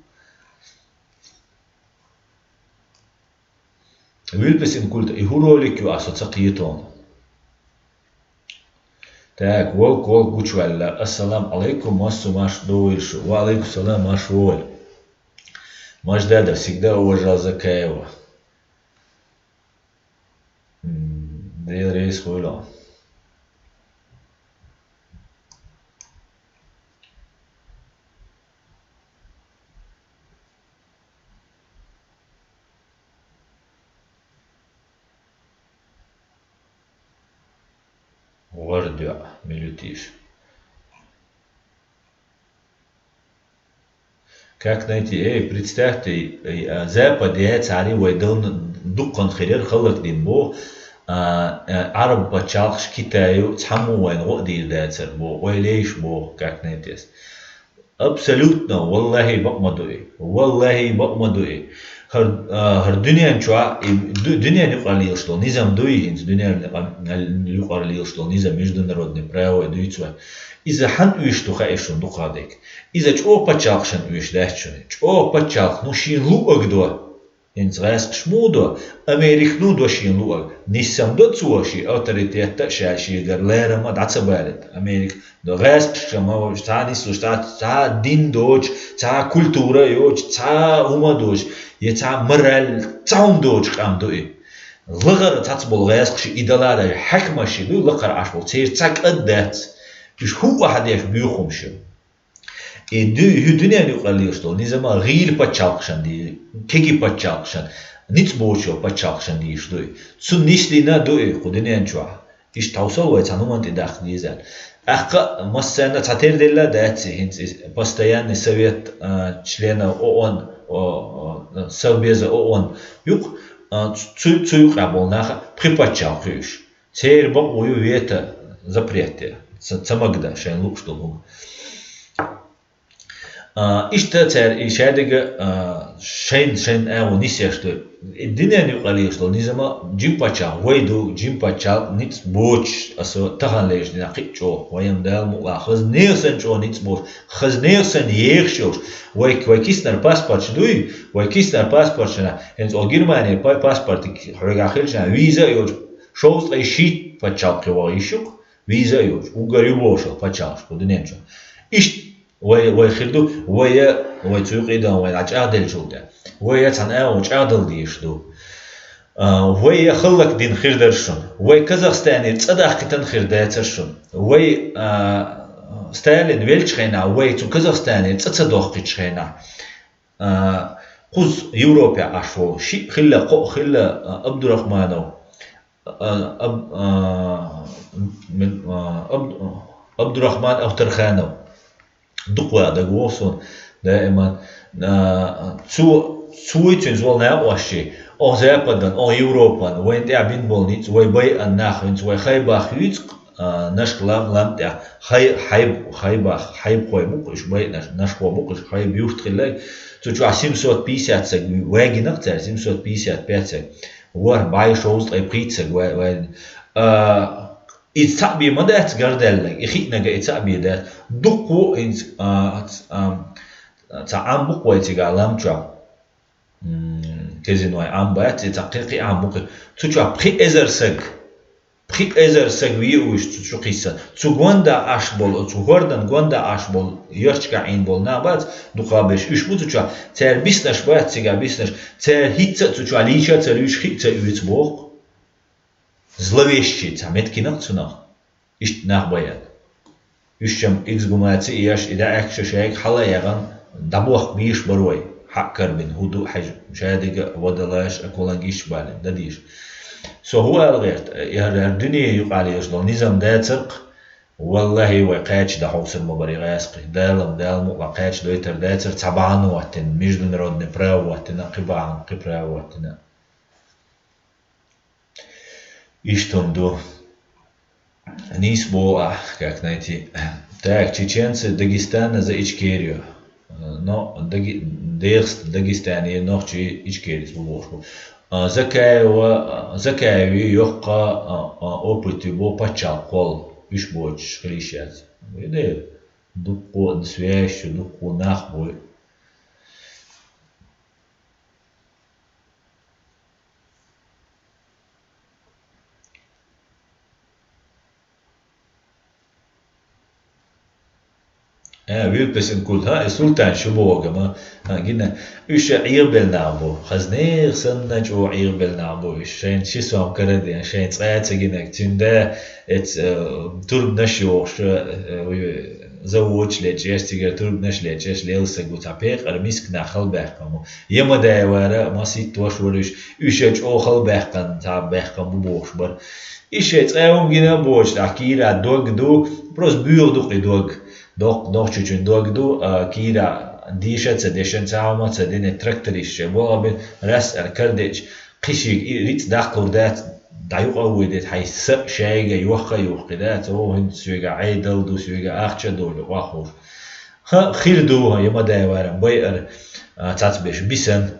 Вилпасин культа, и хӀун ролик ю, а со ца кхетон. Так, волк, волк гучуваьлла. Ассалам алайкум, массо марш довийла шу. Ва алайкум салам, марш вовла. Маждада всегда уважал Закаева. М, Дела реза хуьлу. ВордӀа, милитиш. Как найти? Эй, представьте, эй, а, Запад яцахьара вай дан дуккха хир яра, хӀаллакдина боху, а, а, Ӏараб пачхьалкхаш, Китаю, цхьаммо вайна гӀо а дийр дацара боху, ойла еш боху, как найти. Абсолютно, валлахӀи, бакъ ма ду и. ВаллахӀи, бакъ ма ду и. ХӀара, а, хӀара дуьнен чохь, и ду-, дуьнен юкъара лелаш долу низам дуй, хӀинца дуьнен юкъара лелаш долу низам, международный право дуьйцу вай. Иза хьан уьш ду хаьа шуна дукха дерг? Иза чӀогӀа пачхьалкхашна уьш дац шуна. ЧӀогӀа пачхьалкх, ну, шен луъаг до. ХӀинца гӀаьскхаш муха до? Америка ну до шен луъаг. Нисам до цо шен авторитетта а, ша шегара лерам а дӀа ца балийта. Америка ГӀаьскхаша ма вац, цхьа нислуш, цхьа, цхьа дин доцуш, цхьа культура йоцуш, цхьа хӀума доцуш, я цхьа мораль, цхьа хӀума доцуш къам ду и. Лахара цхьацца болу гӀаьскхаш и дала даже хьаькамаш и ду, лакхара Ӏаш болу, церан цхьа кӀад дац. Уьш хӀуъа хьан деш боьха хӀумаш ю. И ду-, хӀу дуьнен юкъара лелаш долу низама гӀийла пачхьалкхашна ди-, кеги пачхьалкхашна, ницкъ боцучу пачхьалкхашна дийш ду и. Цунна нислина ду и кху дуьнен чохь. Иштта хьовсал вай цхьана хӀуманна тӀе даккха деза аьлла. ТӀаккха а массарна цхьатерра делла а дац и, хӀинца и постоянный совет, а, членов ООН, о, о, Совбеза ООН юкъа, а, цу, цу юкъахь болу нах а пхи паччахь кхуьуш. Церан бакъо ю вето, запрет де. ца, ца магда шайн луш долу хӀума. А, иштта цара и шадерг, а, шайн, шайн агӀо нисъеш ду. И дуьненна юкъаллаш долу низам а жима паччахь вай ду, жима паччахь ницкъ боцуш, аса тахана лерчу дийнахь кхин а чӀогӀа, вайна Дала мукъалахь, хаза нехан санна чӀогӀа ницкъ боцуш, хаза нехан санна ехаш йолуш, вай, вай киснара паспорташ дуй, вай киснара паспорташна, хӀинца оха Германера па-, паспортик хьоьгахь хилча, виза а йолуш, шовзткъе шийтта пачхьалкхе ваха йиш ю-кх, виза а йолуш, уггар ю бохуш пачхьалкхаш кху дуьнен чохь. Иштта вай, вай хир ду, вай, вай цу юкъе дан, вай дӀа чӀагӀделлачул тӀе. Вай цхьана агӀо чӀагӀдала дезаш ду. А, вай хӀаллакдина хир дара шуна. Вай Казахстанера цӀа дахкийтина хир дацара шуна. Вай, а, Сталин веллачу хенахь, вай цу Казахстанера цӀа ца дохкуьйтуш хенахь. А, кхуза Европехь Ӏаш волу, шиъ хилла, кхоъ хилла, а, Абдурахманов, а, Аб-, а, м-, а, Аб-, Абдурахман Авторханов. Дукха ван дагавогӀу суна даиман. А, цо, цо вуй цуьнца волу накъостий, оха Западан, оха Европан, вайна тӀехь бина болу ницкъ, вай байъина нах, хӀинца вай Хайбах юьйцу-кх, а, Нашх лам, лам тӀехь, Хай-, Хайб-, Хайбах, Хайбхой бу-кх уьш байъинарш, Нашхо бу-кх уьш, Хайб юрт хилла. Цу чохь семьсот пятьдесят саг ваьгина-кх цара, семьсот пятьдесят пять саг. ВорхӀ бӀе шовзткъе пхийтта саг ва-, ваьгина. А, иза цхьаъ бен ма дац гардаьлларг, и хиънарг а и цхьаъ бен дац. Дуккха а хӀинца, а, ц-, а, цхьа Ӏам бу-кх вай цигахь лам чохь. М, Кезиной Ӏам бац, и цхьа кхин, кхин Ӏам бу-кх. Цу чохь пхи эзар саг, пхи эзар саг веа вуьйш цу чу кхиссина. Цу гонда Ӏаш болу, цу хӀордан гонда Ӏаш болу, ярташкахь Ӏийна болу нах бац, дукха берш уьш бу цу чохь. Цара биснарш бац цигахь биснарш. Цара хӀинцца а цу чохь лийча а ца луьйш, хи а ца оьцу боху-кх. Зловещий цхьа меттиг йина-кх цунах. Иштта нах байъина. Уьш чам эксгумаци а еш, и дӀа аьхкаша шайга хьала а яхана, дӀабохка бийш бара вай. Хьаъ карбина, хӀун ду хьажа, шадерг а, вадалаш а, аквалангаш а балийна, дан дийша. Со хӀун ала гӀерта, и хӀара, хӀара дуьне юкъахь лелаш долу низам дацар-кх, валлахӀи, вай кхача дӀахьовсур ма бара и гӀаскхий. Дала-м, Дала мукъалахь кхача дойтур дацара, цхьа бахьана хӀоттина, международный право хӀоттина, кхин бахьана, кхин право хӀоттина. Иштта хӀума ду. Нийса боху ахь, как найти. Так, чеченцы Дагестана за Ичкерию. Но Даги-, Дагест-, Дагестане нохчий Ичкерис бу бохуш бу. А, Закаева, а, Закаеви йоккха, а, а, опыт ю бо пачхьалкх кхолла, уьш боцуш хила йиш яц. Виде, дуккха а связь ю, дуккха нах бу. Э, вилпесин култ, хӀа, и султан шу боху гама, хӀа, гина, уьш Ӏехабелла нах бу, хаза нехан санна чӀогӀа Ӏехабелла нах бу, уьш шайна ши сом карадеана, шайна цкъа а ца гинарг, цуьнан да, эц, э, турбанаш йохуш, э, заводаш лечкъеш, цигара турбанаш лечкъеш, лелла саг ву, цхьа пекъар миска нах хала баьккхина бу. Ямадаевара, масийтта ваша вара уьш, уьш чӀогӀа хала баьккхина, цхьа баьккхина бу бохуш бара. И шайн цӀа хӀума гина а боцуш, ахь кийра дог ду, просто буьйгӀа ду кхин дог. Доккха, нохчочун дог ду, а, кийра дийша а ца дешан, цхьа хӀума а ца дина, тракторист шайн болх бина, рас ара карадеача, кхин шега и рицкъ даккхалур дац, дӀа юкъа а вуй деза, хьайн са а шайга йохка а юхкхи дац, о, хӀинца соьга Ӏедал ду, соьга ахча а долу, къохуш. ХӀа, хир ду, хӀа, я ма дай варам, байар, а, цацбеш бисан.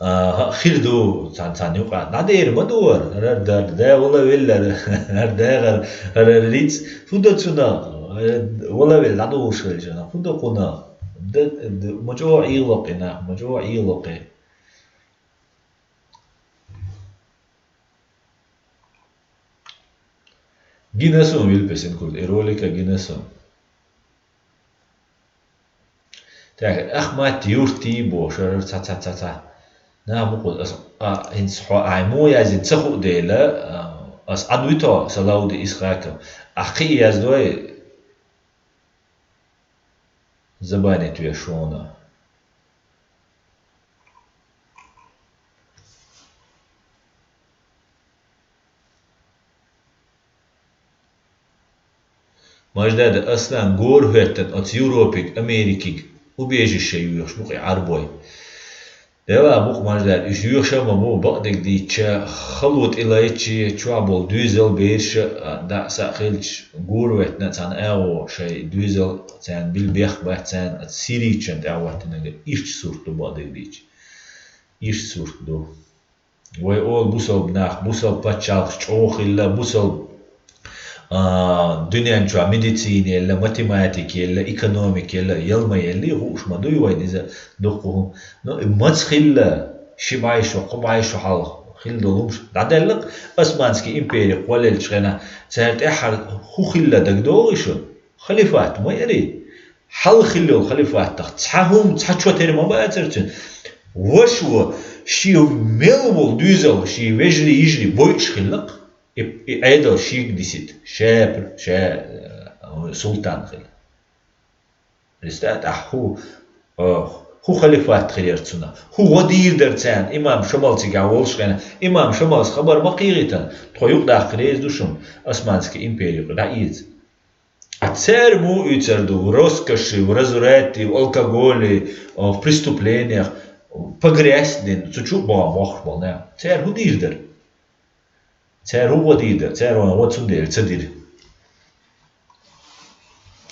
А, хир ду, цхьана, цхьана юкъа. ДӀадер ма ду вара, хӀара дар, да вала веллара, хӀара дагӀар, хӀара риц. ХӀун до цунах? Вала велла, дӀадугӀуш велча, хӀун до кхунах? Д-, д-, ма чӀогӀа Ӏилокхи нах, ма чӀогӀа Ӏилокхи. Гина сун, вилпесин курт, и ролика гина сун. Так, Ахмат юртий бо, шарар ца, ца, ца, ца. Нах бу кхуза, ас, а, хӀинца хьо, ай, мо яздина ца хуу дела, а, ас Ӏад вуьту, Салавди Исхаков. Ахь кхин яздой, забанить веш шуна. Маждада Аслан гора хӀоьттина оцу Европига, Америкига убежище йоьхуш бу кхин Ӏарбой. Дела букъ маждар, уьш юьхьа ма бу, бакъдерг дийцча, хало тӀелайча, чохь болу дуьйзал бераш а, дӀа а, са а хилча, гур веттина цхьана агӀо шайн дуьйзал царна билла бехк бац царна, оцу сирийчан тӀехь хӀоттинарг иштта сурт ду бакъдерг дийцча. Иштта сурт ду. Вай олу бусалба нах, бусалба пачхьалкхаш чӀогӀа хилла, бусалба, а, дуьнен чохь медицина елла, математика елла, экономика елла, ял ма елли, хууш ма дуй вайна иза дуккха хӀума. Ну, и маца хилла, ши бӀе шо, кхо бӀе шо хьалха хилла долу хӀумаш дӀадаьлла-кх, Османский импери кхоллаеллачу хенахь, цара тӀаьххьара хӀун хилла дагадогӀий шуна? Халифат ма ярий? Хьалха хилла йолу халифатах цхьа хӀума, цхьа чо тера ма бацара цуьнан. Ваша ву, шен мел волу дуьйзал, шен вежарий, йижарий бойуш хилла-кх, и, и Ӏедал шега дисийта, ша, ша, э, султан хилла. Представь, ахь хӀун, э, хӀун халифат хир яра цунах? ХӀун гӀо дийр дара царна, имам Шамал цигахь волуш хенахь? Имам Шамалс хабар ма кхийгӀийтина, тхо юкъадаккха реза ду шуна, Османский импери юкъа дӀаэца. А цара муха уьйцур ду? В роскоши, в разврате, в алкоголе, а, в преступлениях, погрязть дина, цу чу а бохуш болу нах. Цара хӀун дийр дара? Цара хӀун гӀо дийр дара? Цара вайн гӀо цундела ца дира.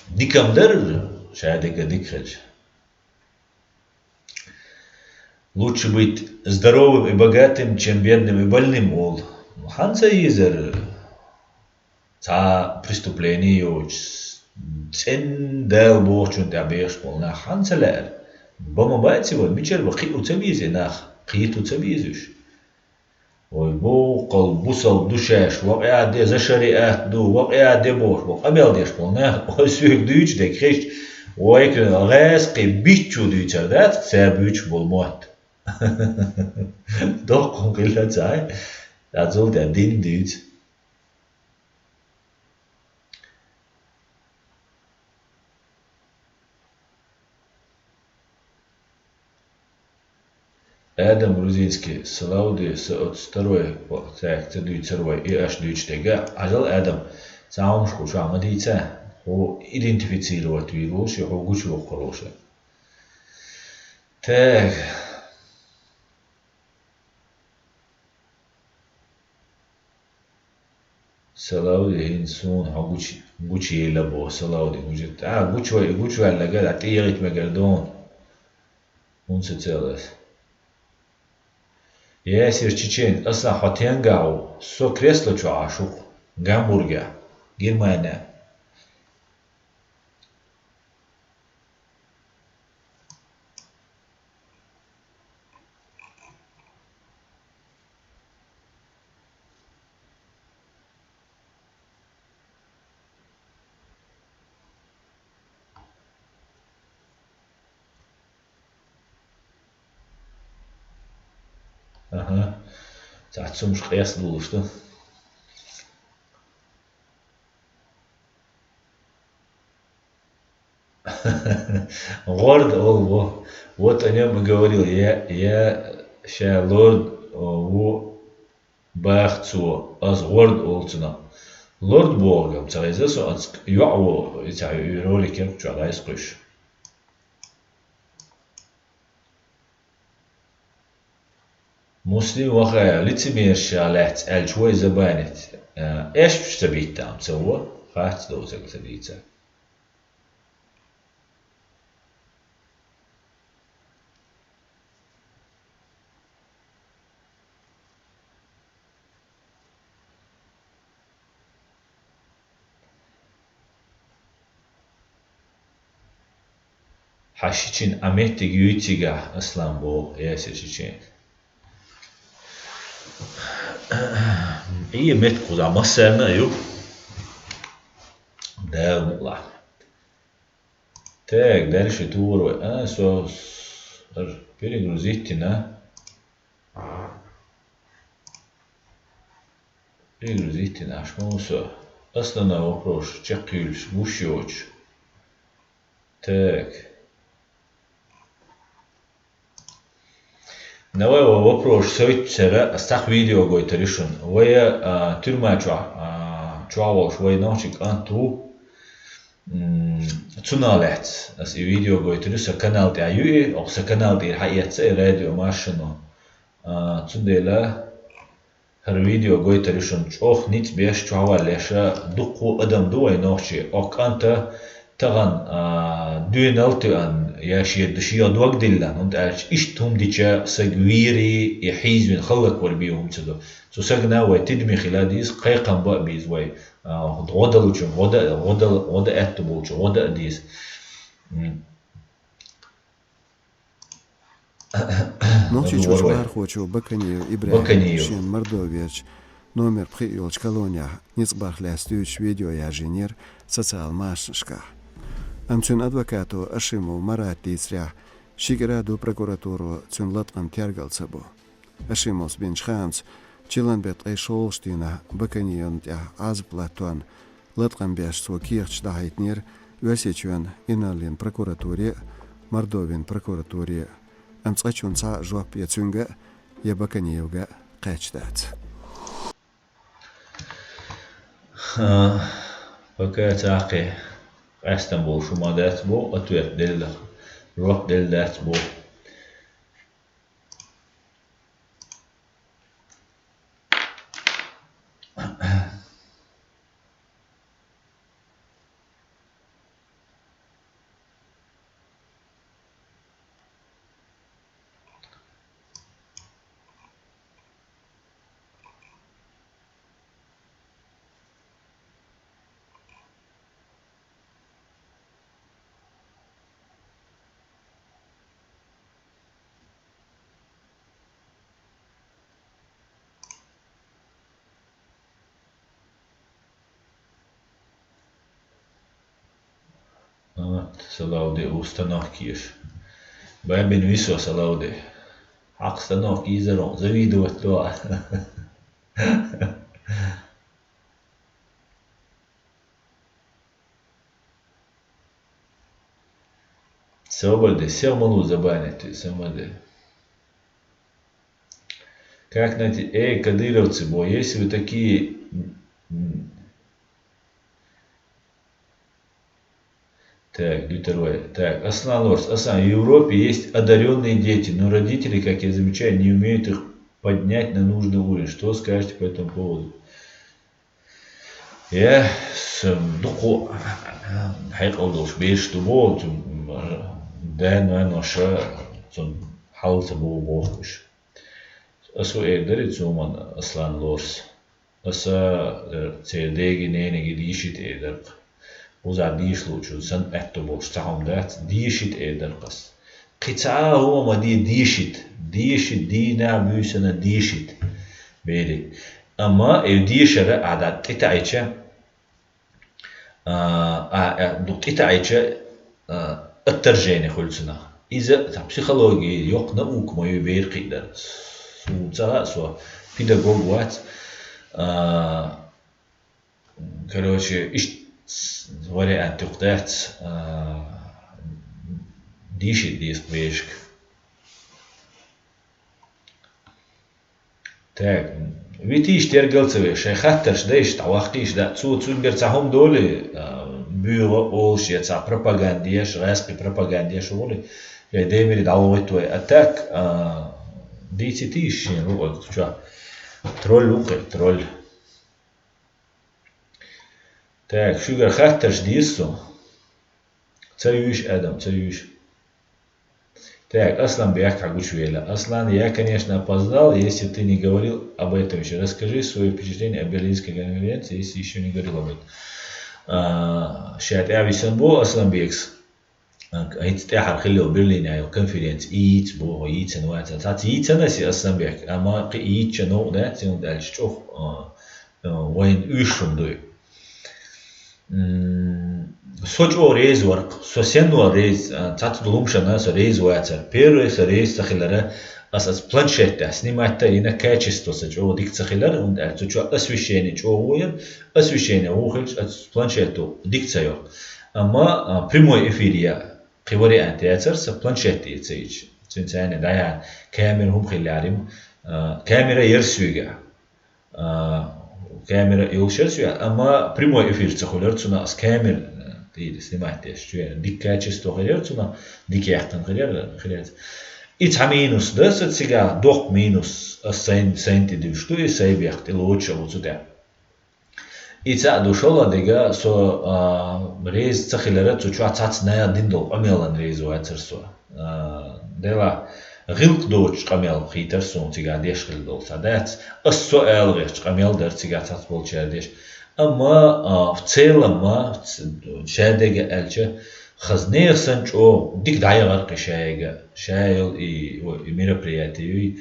Дика-м дара, ша дика, дика хилча. Лучше быть здоровым и богатым, чем бедным и больным, олу. Хьан ца йийзар цхьа преступление йоцуш, цӀена Дала бохучунна тӀехь бехаш болу нах хьан ца лаьара? Бан ма бац и вай, мичара бан, кхио ца веза и нах, кхето ца веза уьш? Вай боккъал бусалба ду шаьш, вакъа а де, за шариат ду, вакъа а де бохуш болу, къамел деш болу нах, вай соьга дуьйцуш дерг хезча, вайга гӀазкхи биччо дуьйцур дац, цара буьйцуш болу мотт. Доккхун хилла ца хьай, цхьа зултӀе дин дуьйцу. Адам Грузинский, салам де, со оцу второй, так, ца дуьйцур вай, и аш дуьйцу дега. Ажал Адам, цхьа хӀумаш хӀу ша ма дийца, хӀу идентифицировать вийр волуш, хӀу гучувоккхур волуш. Так. Салавди, хӀинца суна хьо гучу-, гучуйийла боху, Салавди, гучу-, а, гучувай-, гучуваьлла гара, тӀе яхийта мегар ду хьуна. ХӀунда ца цел аса? Ясир Чечен, аса хьо тенгахь ву, со кресло чохь Ӏаш ву-кх, Гамбургехь, Германия. Аха. Цхьацца хӀумаш къестадолуш ду. ГӀорда олу. Вот о нём и говорил. Я, я ша лорд, о, ву баха цо, ас гӀорда олу цунах. Лорд бохург-м ца хеза со, ас йоӀ ву, и цхьа ролик яра чохь дӀаэцкхуьйсуш. Муслим вахая, лицемерша лаьцна аьлча вай забанить, э, эшпаш ца биттам ца во, хац доцург ца дийца. Хьан шичина Ӏа меттиг юй цигахь, Аслан, боху Ясир Чечен. Ӏе меттиг кхузахь массарна а ю. Дала мукълахь. Так, дальше тур вай. А, со, с-, р-, перегрузить дина. Перегрузить дина, аш ма ву со. Основной вопрос чекхйуьлуш, гуш йоцуш. Так. Давай вай вопрос сойтучара, ас цхьа видео гойтур ю шуна. Вай, а, тюрьма чохь, а, чохь волуш вай нохчи кӀант ву. М, Цунах лаьцна ас и видео гойтур ю, са канал тӀехь ю и, оха са канал тӀера хьаэцна и радио машино. А, цундела хӀара видео гойтур ю шуна чӀогӀа ницкъ беш, чохь валлеша, дуккха адам ду вай нохчий. Оха кӀанта тахана, а, дуьйна а тоьъна, я шен ду шен дог диллина, хӀунда аьлча иштта хӀума дича саг вийр и хьийзавина хӀаллаквар бен хӀума ца ду. Цу сагана вай тидаме хила деза, кхайкхам бан а беза вай, а, гӀо далучун, гӀо да, гӀо да, гӀо да аьтту болчу, гӀо да а деза. М. Нохчийчоьнан лархочо Баканиев ИбрахӀима шен Мордовичу номер пхиъ йолчу колонехь ницкъ барх лаьцна дуьйцуш видео яржийнера социал машанашкахь. Амма цуьнан адвокато Ашимов Марата дийцарехь, ши кӀира ду прокуратуро цуьнан латкъам тергал ца бо. Ашимовс бинчу хаамца, чиллан беттан ткъе шолгӀачу дийнахь Баканиевна тӀехь Ӏазап латтон латкъам беш цо кехаташ дӀахьийтинера Оьрсийчоьнан инарлин прокуратуре а, Мордовин прокуратуре а, амма цкъачунна цхьа а жоп я цуьнга а, я Баканиевга а кхаьчна дац. А, пока цхьа а кхин къаьстина болуш хӀума дац боху, ответ делла, жоп делла дац боху. Вот, Салавди, установка еш. Бабин висо, Салавди. Хьакха станок йийзаро завидовать до. Собар де, сел малу забанить, собар де. Как найти, эй, кадыровцы, бо, если вы такие, м, м. Так, Дютервай. Так, Аслан Лорс, Аслан, в Европе есть одарённые дети, но родители, как я замечаю, не умеют их поднять на нужный уровень. Что скажете по этому поводу? Я, с-, дукха хьекъал долуш бераш ду боху, цу, да, нана, ша, цунна хьал ца боху боху уьш. Аса ву эр дарий цу хӀуманна, Аслан Лорс? Аса, э, церан деги, ненаги дийшийта эр дара-кх. Узар дийша луучун санна аьтту болуш цхьа хӀума дац, дийшийта эр дара-кх аса. Кхин цхьа а хӀума ма де, дийшийта, дийшийта, дийнахь, буьйсанна дийшийта, берриг. Амма и дийшар а дӀа тӀетаьӀча, а, а, а, ду тӀетаьӀча, а, отторжение хуьлу цунах. Иза цхьа психологи, йоккха наука ма ю бер кхиъ дара. Суна ца хаьа, со педагог вац. А, короче, иштта вариант юкъа дац, а, дийшийта деза-кх берашка. Так, витийша тергал ца веш, шайн хаттарш дайша дӀаваккхийша, да, цо цуьнгара цхьа хӀума долий, а, буьйгӀа олуш, я цхьа пропаганда еш, гӀаьскхи пропаганда еш волий, шайн даймире дӀавахийта вай. А так, а, дийцитийша шена рукъаг цу чохь. Тролль ву кхин, тролль. Так, шуьгара хаттарш деза со. Ца юьйш, Адам, ца юьйш. Так, Асланбек хьагучувелла. Аслан, я, конечно, опоздал, если ты не говорил об этом ещё. Расскажи свои впечатления о Берлинской конференции, если ещё не говорил об этом. А, ша тӀаьхьа висина бу Асланбекс. ХӀинца тӀаьхьара хилла йолу Берлинехь йолу конференци, и йийца боху, йийцина вац. Цхьацца йийцина аса, Асланбек, амма кхин йийцча новкъа дац, хӀунда аьлча чӀогӀа, а, а, вайна уьш хӀума дуй. М, со чӀогӀа реза вара-кх, со сенна вара реза, а, цхьацца долу хӀуманашна со реза вацара. Первый со реза ца хилара, аса, аса планшет тӀехь снимать а йина, качество сан чӀогӀа дика ца хилара, хӀунда аьлча цу чохь освещение чӀогӀа ву яра, освещение ву хилча, аса планшето дика ца йо. Амма, а, прямой эфир я, кхин вариант яцара, сан планшет тӀе ца йича. Цуьнан царна дӀаяхьа камера хӀума хилла яра-м, а, камера яра соьгахь. А, камера йолуш яра соьгахь, амма прямой эфир ца хуьлура цунах, аса камера, а, Тхьовра снимать деш чу яр. Дика качество хир яр цунах, дика яьккхина хир яр, хир яр. И цхьа минус да са цигахь, доккха минус, ас сайн, сайн тӀе дуьйш ду, и сайн бехк тӀе лоцуш а ву цу тӀехь. И цхьаъ ду, шолгӀа дерг, со, а, реза ца хилар цу чохь цхьацца наха дина долу къамелан реза вацара со. А, делахь, гӀиллакх доцуш къамел хийтар суна цигахь деш хилла долу цхьа дац. Ас со ала гӀерташ къамел дара цигахь цхьацца болчара деш. Амма, а, в целом, а, ц-, шадерг аьлча, хаза нехан санна чӀогӀа дика дӀаяхара кхин шайга, шайол и, и мероприяти юй.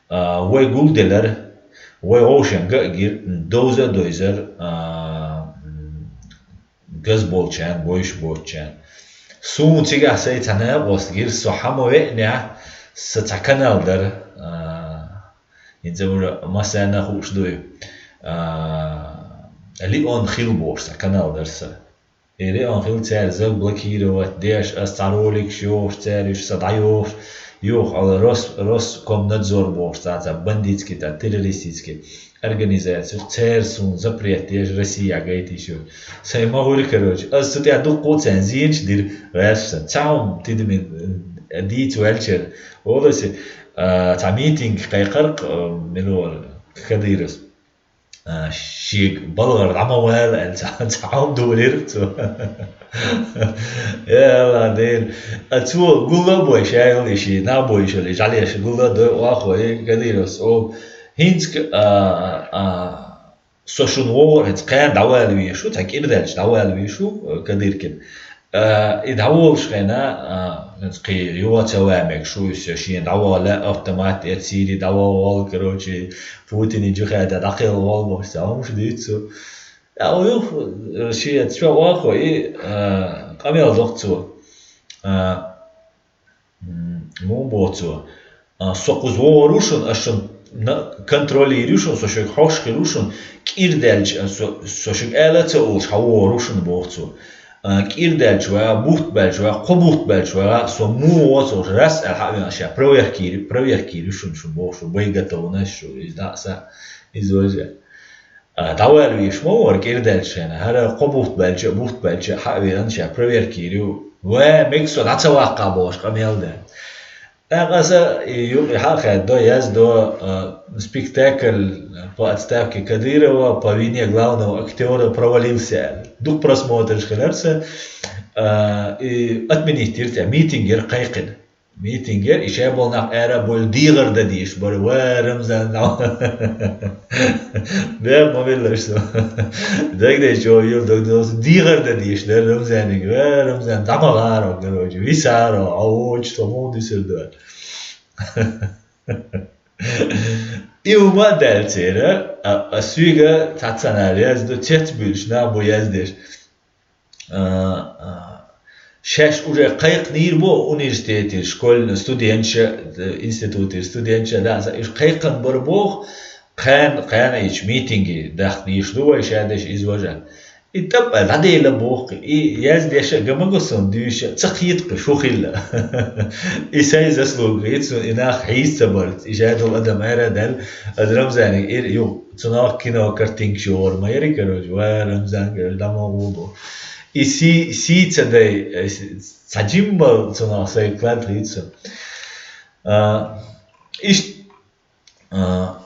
А, вай гулделар, вай гӀовшен га а гира, довза а дойзар, а, м, газа болчарна, бойуш боцучарна. Суна цигахь сайн цхьа накъост гира, со хьан ма веънехь, сан цхьа канал дара, а, хӀинца уже массарна хууш дуй, а, Леон Хилл бохуш цхьа канал дара сан. И Леон Хилл цара заблокировать деш, ас цхьа роликаш йохуш, цара уьш сан дӀайохуш, юха ала Рос-, Роскомнадзор бохуш цхьа, цхьа бандитский, та террористический организаци, цара суна запрет деш, Россия гайтийша. Сайн ма гӀуьра, короче. Ас цу тӀехь дуккха а царна зенаш дира, гӀерташ сан. Цхьа хӀума тидаме, э, дийца ваьлчара. Оласе, а, цхьа митинг кхайкхар, э, мила вара, Кадыровс. А, шега балгӀара дӀа ма вала аьлла, цхьа, цхьа хӀума долийра цо. Я АллахӀ, Дела. А цо гулла а бой, шайла и ши, нах бой шуьла, и жӀалеш гулла а дой, охьахой, Кадыровс олу. ХӀинца, а, а, со шуна вогӀур, хӀинца кхана дӀавала везаш ву, цхьа кӀира даьлча дӀавала везаш ву, э, Кадыркин. А, и дӀаволуш хенахь, а, хӀинца кхин йоха ца ван мегаш ву, иза шена дӀавала автомат, э, Сири дӀавала, короче, Путине джихада дӀакхелла волу бохуш, цхьа хӀумаш дуьйцу. А, юха, э, шен чохь охьахой, и, а, къамел доккху цо. А, М, муха боху цо? А, со кхуза вогӀур ву шуна, ас шуна на-, контролируй шуна, со шуьга хьош хир ву шуна, кӀира даьлча, а, со, со шуьга ала а ца олуш, хьан вогӀур ву шуна, боху цо. А, кӀира даьлча ван, бутт баьлча ван, кхо бутт баьлча ван, со муха вогӀу ца олуш, раз аьлла хьа а веана, ша проверка йир-, проверка йир ю шуна, шуна боху, шу боеготовность шу, иза дӀа а са, иза вожа. А, дӀавала везаш ма вара кӀира даьлча хенахь, хӀара кхо бутт баьлча а, бутт баьлча а хьа а веана, ша проверка йир ю. Ван мега со дӀа ца ваккха бохуш къамел дан. ТӀаккха аса и юкъа хьа а хаьддо, яздо, а, спектакль по отставке Кадырова по вине главного актёра провалился аьлла. Дукха просмотраш хилар сан, а, и отменить йира цӀе, митинг яра кхайкхина. Митинг яра, и шайболу нах ара а бойла дегӀар дан дезаш бара, ва Рамзан, дӀа. Бер ма виллаш со. Дагадеш чӀогӀа йолу дог дозу. ДегӀар дан дезаш дара Рамзанига, ва Рамзан, дӀа ма гӀаро, короче, висаро, а вочу со муха дисар ду. И хӀума а даьлла церан, а, а суьйга цхьацца нара яздо, цецбуьйлуш нах бу яздеш. А, а, шаьш уже кхайкхинийра боху университетера школьный студенташа, институтера студенташа, да, аса уьш кхайкхина бара боху, кхана, кхана ичу митинге дахка дийш ду вай шадеш иза важа. И тӀапӀа дӀадела боху, и яздеша гамаго сон дуьйша, ца кхета кху шу хилла. И сайн заслуга хӀица, и нах хьийца ца барца, и жадал адам ара а даьлла, аса Рамзанига ира ю. Цунах кино картинкаш йогӀур ма яри, короче, ва Рамзан, короче, дӀа ма гӀо бо. И си-, сий ца дай, э, с-, цхьа жимма цунах сайн клад хийца. А, ишт-, а,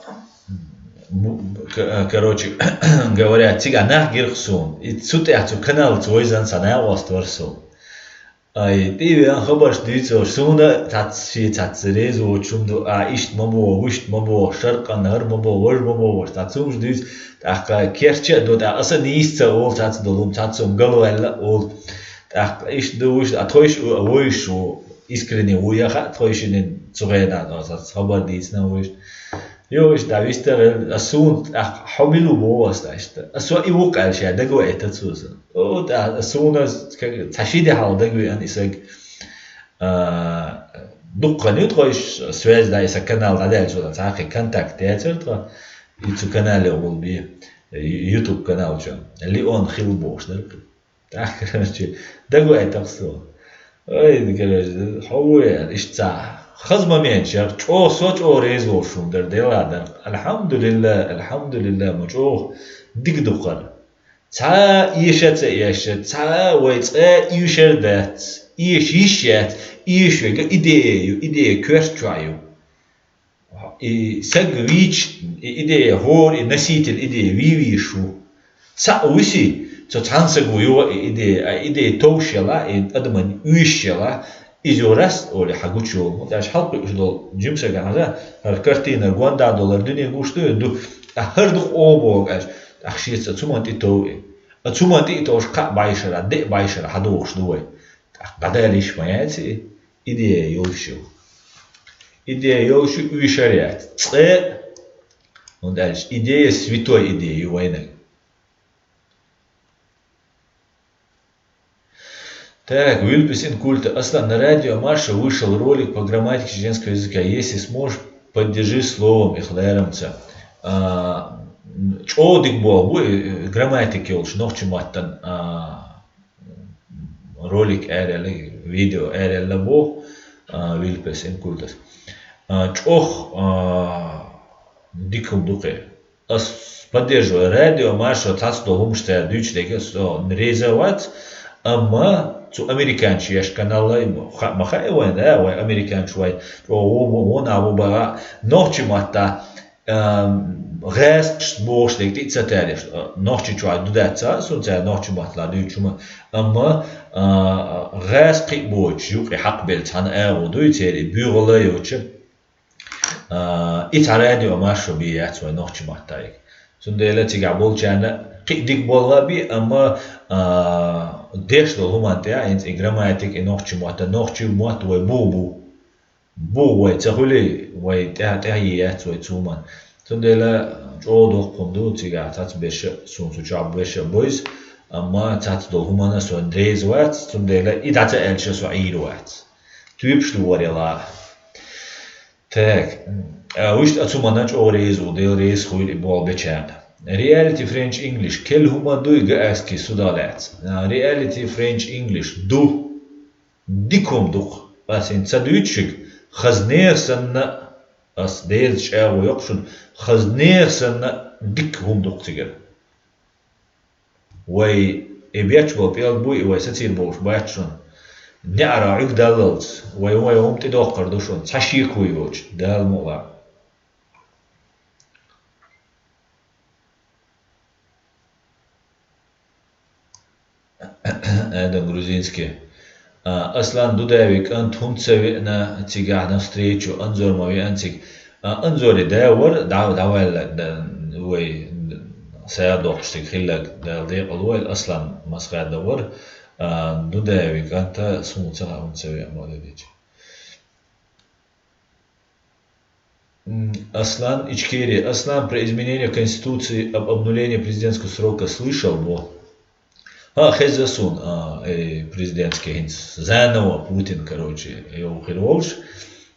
бу-, к-, а, короче, говоря, цига нах гирх сун. И цу тӀехь цу каналца вайзан ца наькъост вар сун. Ай, тӀе веана хабарш дуьйцуш, суна цац ши цац реза воцуш хӀума ду, а, иштта ма боху, вуьшта ма боху, шаркъан хӀара ма боху, важа ма боху, цац хӀумаш дуьйцу, тӀаккха керча а ду, тӀаккха аса нийса ца олу цац долу, цац хӀума галваьлла а олу. ТӀаккха иштта ду, вуьшта, а тхойш а вуйш ву, искренне ву яха а тхойшинин цу хенахь, цац хабар дийцина вуьшта. Йо, иштта вистар, а суна тӀаккха хьо мила ву боху аса иштта. А со и ву-кх аьлла ша дагаваита цо сан. О, тӀаккха суна цхьа ши де хьалха дагавеана и саг. А, дуккха хан ю тхойш связь дай, сан канал дӀадаьлча, цхьа кхин контакт яцара тхо. И цу канале гӀулби, ю-, YouTube канал чу. Леон Хилл бохуш дара. ТӀаккха, короче, дагаваита-кх со. Ой, короче, хьо ву яра, иштта цхьа хаза момент яра, чӀогӀа со чӀогӀа реза волуш хӀума дара, дела дара. Альхьамдулилла, альхьамдулилла, ма чӀогӀа дика ду хӀара. Цхьа а эша ца эша, цхьа а вай цкъа а эшар дац, эша йиш яц, эшаварг идея ю, идея коьрта чохь ю. И саг вийча, и идея хӀора, и носитель идея вий вийш ву. Цхьаъ вуьсий, цу цхьана саго юха и идея, а идея товш ялахь, и адаман уьйш ялахь, иза юха раст олий хьан гучу йолу. ХӀунда аьлча хьалкхуьуш долу жима сага хьажа, хӀара картина гондахь долу, хӀара дуьне гуш ду, ду, а хӀара дукха оха боху аьлча, тӀаккха шеца цуман тӀе тов и. А цуман тӀе а товш кхаъ бӀешара, деа бӀешара хьадогӀуш ду вай. ТӀаккха дӀадаьлла йиш ма яц и. Идея йолуш ю. Идея йолуш ю, уьйшар яц. Цкъа а, хӀунда аьлча идея святой идея ю вайнаг. Так, Вильпес Инкульта. Аслан, на радио Маршо вышел ролик по грамматике чеченского языка. Если сможешь, поддержи словом и хлерамца. А, чӀогӀа дика боху бу, э, грамматика йолуш нохчийн маттан, а, ролик араелла, видео араелла боху, а, Вильпес Инкультас. А, чӀогӀа, а, дика хӀума ду кхе. Ас поддерживаю радио Маршо, цхьацца долу хӀумаш цара дуьйцуш дерг, со реза вац, амма цу американчу еш каналлай ма ха-, ма хаьа вайн, да, вай американчу вай, чӀогӀа вон, вон, вон а ву бара, нохчийн матта, ам, гӀаьскхашца бохуш дерг тӀе а ца таьреш, а, нохчийн чохь ду дац ца, суна цара нохчийн маттахь дуьйцуш хӀума, амма, а, гӀаьскхи а боцуш, юкъе хьакхабелла цхьана агӀо дуй церан, и буьйгӀала йоцуш, а, и цхьа радио Маршо бен яц вай нохчийн маттахь. Цундела цигахь болчарна кхин а дика болла а бен, амма, а, деш долу хӀуманна тӀехь, хӀинца и грамматика, и нохчийн мотт, нохчийн мотт вай бу, бу. Бу вай ца хуьлий, вай тӀаьхьа, тӀаьхьа е яц вай цу хӀуманна. Цундела чӀогӀа доккха хӀума ду, цигахь цхьацца берш а, суна цу чохь берш а бойза, амма цхьацца долу хӀуманна со реза вац, цундела и дӀа ца аьлча со Ӏийр вац. Туьйпаш ду варелла. Так, а, вуьшта а цу манна чӀогӀа реза ву, Дела реза хуьлда и болх бечарна. Reality French English, кхел хӀума дуй гаьски судалаьц. А, Reality French English ду. Дика хӀума ду-кх. Ас хӀинца ца дуьйцу шуьга, хазнех санна, ас Делаца чӀагӀо йо-кх шуна, хазнех санна дика хӀума ду-кх цигара. Вай и бечболу пӀелг буй, и вай сацийр болуш бац шуна. Неара Ӏуьрг даллалц, вай, вай хӀума тӀедоккхур ду шуна, цхьа шеко йоцуш, Дала мукъ лахь. Адам Грузинский. А, Аслан, Дудаевн кӀант хӀунда ца веана цигахь навстречу, Анзор ма веана цига? А, Анзори да вара, дӀа-, дӀаваьлла, да, вай, сагӀа доккхуш цига хилларг, Дала декъала войла, Аслан Масхада вара, а, Дудаевн кӀанта суна ца хаьа хӀунда ца веана ма веана. М, Аслан, Ичкерия. Аслан, про изменение Конституции, об обнулении президентского срока слышал, бо? А, хеза сун, а, э, президентский хинц. Заново Путин, короче, йо хир волш.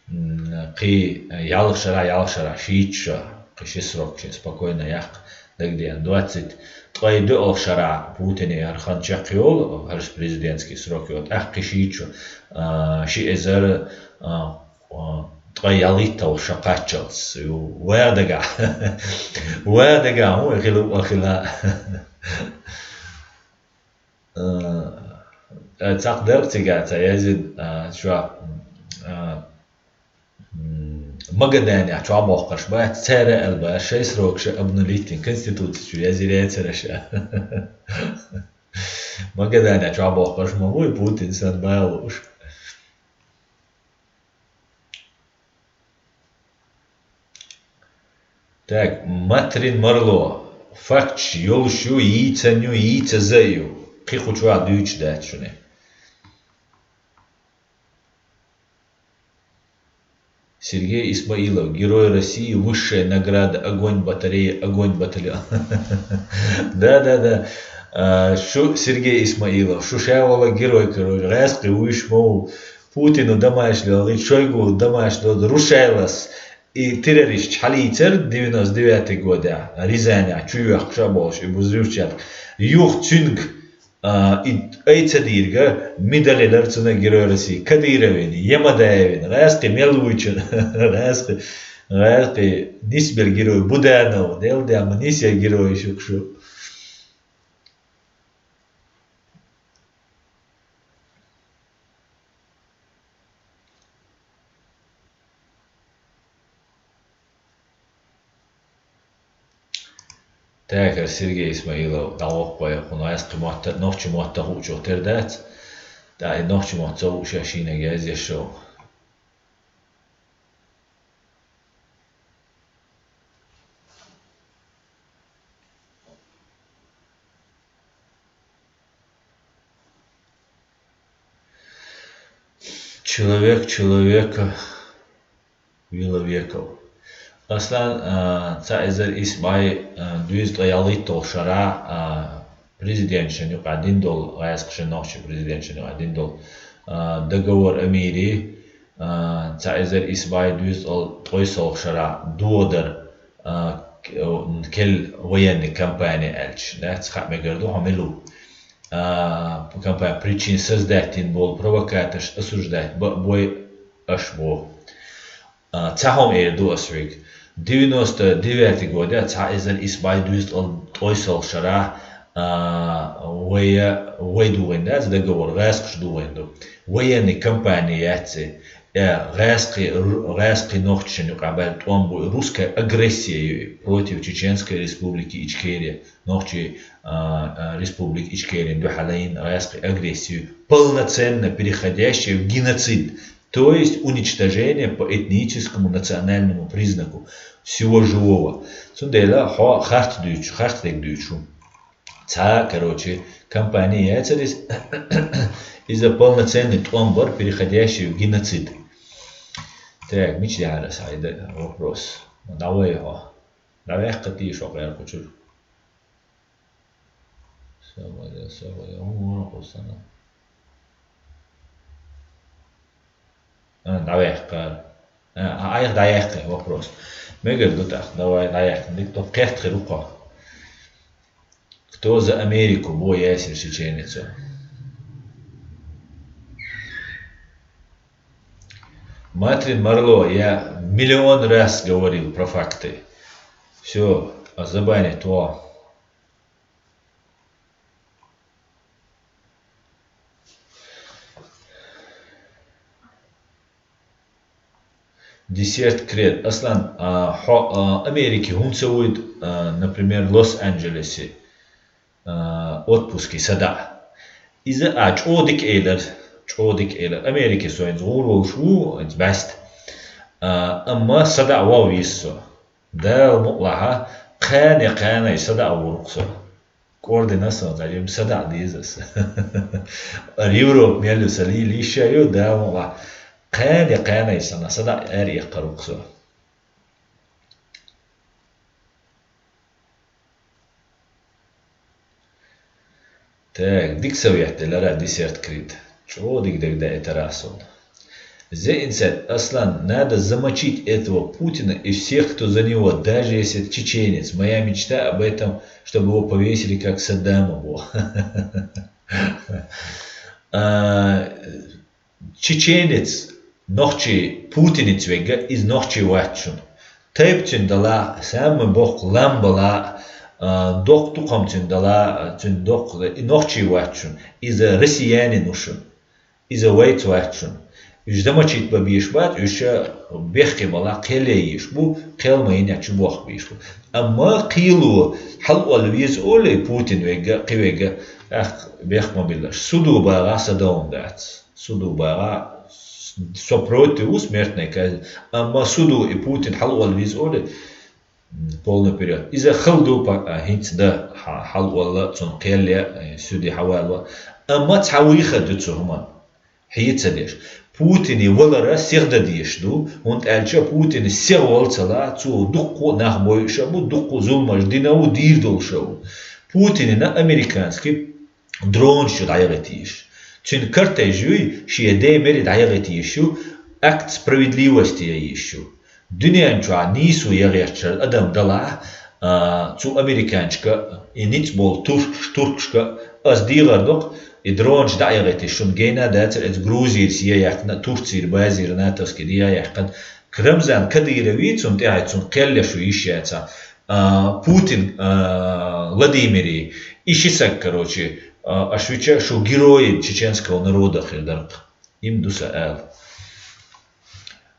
М, кхи, э, ялх шара, ялх шара, шийтта ша, кхи ши срок, ши спокойно яхк. Дагден, двадцать, ткъай доьалгӀа шара Путине хӀара хан чекхйолу, хӀара президентский срок йолу. ТӀаккха кхи шийтта шу, а, ши эзар, а, а, ткъай ялхитталгӀа ша кхаччалц. Ю, ваьгӀа дагахь. ВаьгӀа дагахь, хӀун хила, хӀун хила. А, а, цхьаккха дара цигахь, цхьа язйина, а, чохь, а, М, Магаданехь чохь боккхуш бац, цара аьлла бац, шайн срок ша обнулить дина, конституци чу язйина яцара ша. Магаданехь чохь боккхуш ма вуй, Путин санна бала лууш. Так, Матрин Марло. Факташ йолуш ю, йийцан ю, йийцаза а ю. Кхин кху чохь дуьйцуш дац шуна. Сергей Исмаилов, Герой России, высшая награда, огонь батареи, огонь батальон. Да, да, да. А, шу Сергей Исмаилов, шу ша вала герой, короче, гӀаьскхи вуьйш ма ву. Путину домашний лел, и Шойгу домашний лел, рушайлас, и террористаш хьалийцар девяносто девятый годехь, Рязанехь, чу йоьхкуш а болуш, и бу взрывчатка. Юха цуьнга А, и, ай ца дийрга, медаль лар цунна Герой России, Кадыровин, Ямадаевин, гӀаьскхи мел вуьйчун, гӀаьскхи, гӀаьскхи, нисбелла герой, Буданов, Дела дема, нисъя герой шух шу. Тахар Сергей Исмаилов дӀавоккхавой, хӀана аьлча кхы мотт-, нохчийн мотт хуучух тера дац. ТӀаккха и нохчийн мотт ца хууш шийнага язъеш шо. Человек человека виловеков. Аслан, а, цхьа эзар исс бӀай, а, дуьйза ткъаь ялхитталгӀа шера, а, президенташна юкъахь дина долу, гӀаьскхашна нохчийн президенташна юкъахь дина долу, а, договор о мире, а, цхьа эзар исс бӀай дуьйза ткъаь ткъайоьсналгӀа шера догӀу дара, а, к-, о, кхел военный кампания аьлча, дац, хаа мегар ду хьо мила ву. А, кампания причин создать дина болу провокаторш осуждать ба а бой аша боху. А, цхьа хӀума эр ду ас хьоьга. Девяносто девятый годехь, цхьа эзар исс бӀай дуьйза ткъаь ткъайоьсналгӀа шера, а, вай, вай дугӀийна дац договор, гӀаьскхаша дугӀийна ду. Военный кампания яц и. Э, гӀаьскхи-, ру-, гӀаьскхи нохчашна юкъахь баьлла тӀом бу и, русская агрессия ю и против Чеченской Республики Ичкерия, нохчийн, а, а, республика Ичкерин дуьхьал йина гӀаьскхи агрессия ю, полноценно переходящая в геноцид, то есть уничтожение по этническому, национальному признаку всего живого. Цундела хьо харц дуьйцуш, харц дерг дуьйцуш ву. Цхьа, короче, кампания яцара иза, иза полноценный тӀом бара, переходящий в геноцид. Так, мича дехьара ас хьайда вопрос? ДӀавай хьо. ДӀаваьккха тийша хьо гӀеркхучуьра. Савая, савая, хӀун вара кху санна? А, дӀаваьккхара. А, а, айхьа дӀаяьккхи вопрос. Мегар ду тӀаккха, давай дӀаяьккхина, дика ду, кхетта хир ву кхо. Кто за Америку? Бо ясир чеченецо. Матрин Марло, я миллион раз говорил про факты. Все, а забанят его. Десерт Кред. Аслан, а, хьо, а, Америке хӀунда ца вуйду, а, например, Лос-Анджелесе, а, отпуске садаӀа? Иза а чӀогӀа дика элира, чӀогӀа дика элира. Америке со хӀинца гӀур волуш ву, хӀинца бӀаьста. А, амма садаӀа вогӀу веза со. Дала мукъалахь, кхане-кхане садаӀа вогӀург со. КӀордина сан, цхьа жимма садаӀа деза ас. Ара Европа мел ю сан лийла йиш а ю, Дала мукъалахь. Кхане-кхане санна садаӀа ара эккхар ву-кх со. Так, дика совет делара Десерт Крид. ЧӀогӀа дика дерг даийтара суна. Зе инсет, Аслан, надо замочить этого Путина и всех, кто за него, даже если это чеченец. Моя мечта об этом, чтобы его повесили, как Саддама было. А, чеченец, нохчи, путинец вегга, из нохчи вац шуна. Тайпа цуьнан дала, самый боккха лам бала, а, доккха тукхам цуьнан дала, цуьнан доккха, и нохчи вац шуна. Иза россиянин ву шуна. Иза вайца вац шуна. Уьш замочить бан безаш бац, уьш бехке бала кхел ян езаш бу, кхел ма йина чу бохка безаш бу. Амма кхело хьалаолла веза олий, Путин вегга, кхин вегга, тӀаккха бехк ма биллалаш. Суду багӀахь сан даун дац. Суду багӀахь, со против ву смертной казни. Амма суду и Путин хьалаолла веза олий, м, полный вперёд. Иза хала ду, пока хӀинца дан хьа-, хьалаолла, цунна кхел ян, э, суде хьавалло. Амма цхьа выход ю цу хӀуманна. Хье ца деш. Путине валар сиха дан дезаш ду, хӀунда аьлча Путин сиха валла ца лаахь, цо дуккха а нах бойуш а бу, дуккха а зуламаш дина а ву, дийр долуш а ву. Путинна американский дронаш чу дӀаяхийта езаш. Цуьнан кортеж юй, шен ден мери дӀаяхийта езаш ю, акт справедливости ян езаш ю. Дуьнен чохь нийсо ян гӀерташ адам далахь, а, цу американчка, и ницкъ болу туркаш, туркашка, ас дехар доккху, и дронаш дӀаяхийта, шуна гена дацара, эца Грузийрас ян яьккхина, Турцийра базийра натовски ян яьккхина. Рамзан Кадыровий, цунна тӀаьхьа цунна кхел ян шу йиш яцахь, а, Путин, а, Владимирий, и ши саг, короче, а, аш вича шу герои чеченского народа хир дара-кх. Им ду сан ала.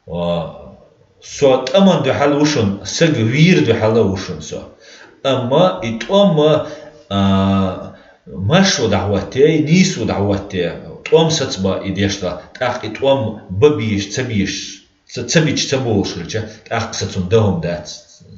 Ва со тӀаман дуьхьал ву шуна, сага вийр дуьхьал а ву шуна со. Амма и тӀом, а, маршо дӀахӀоттае, нийсо дӀахӀоттае, тӀом сацабе и деш да, тӀаккха и тӀом бе безаш, ца безаш, ца, ца бича, ца болаш хилча, тӀаккха са цунна дагӀом дац,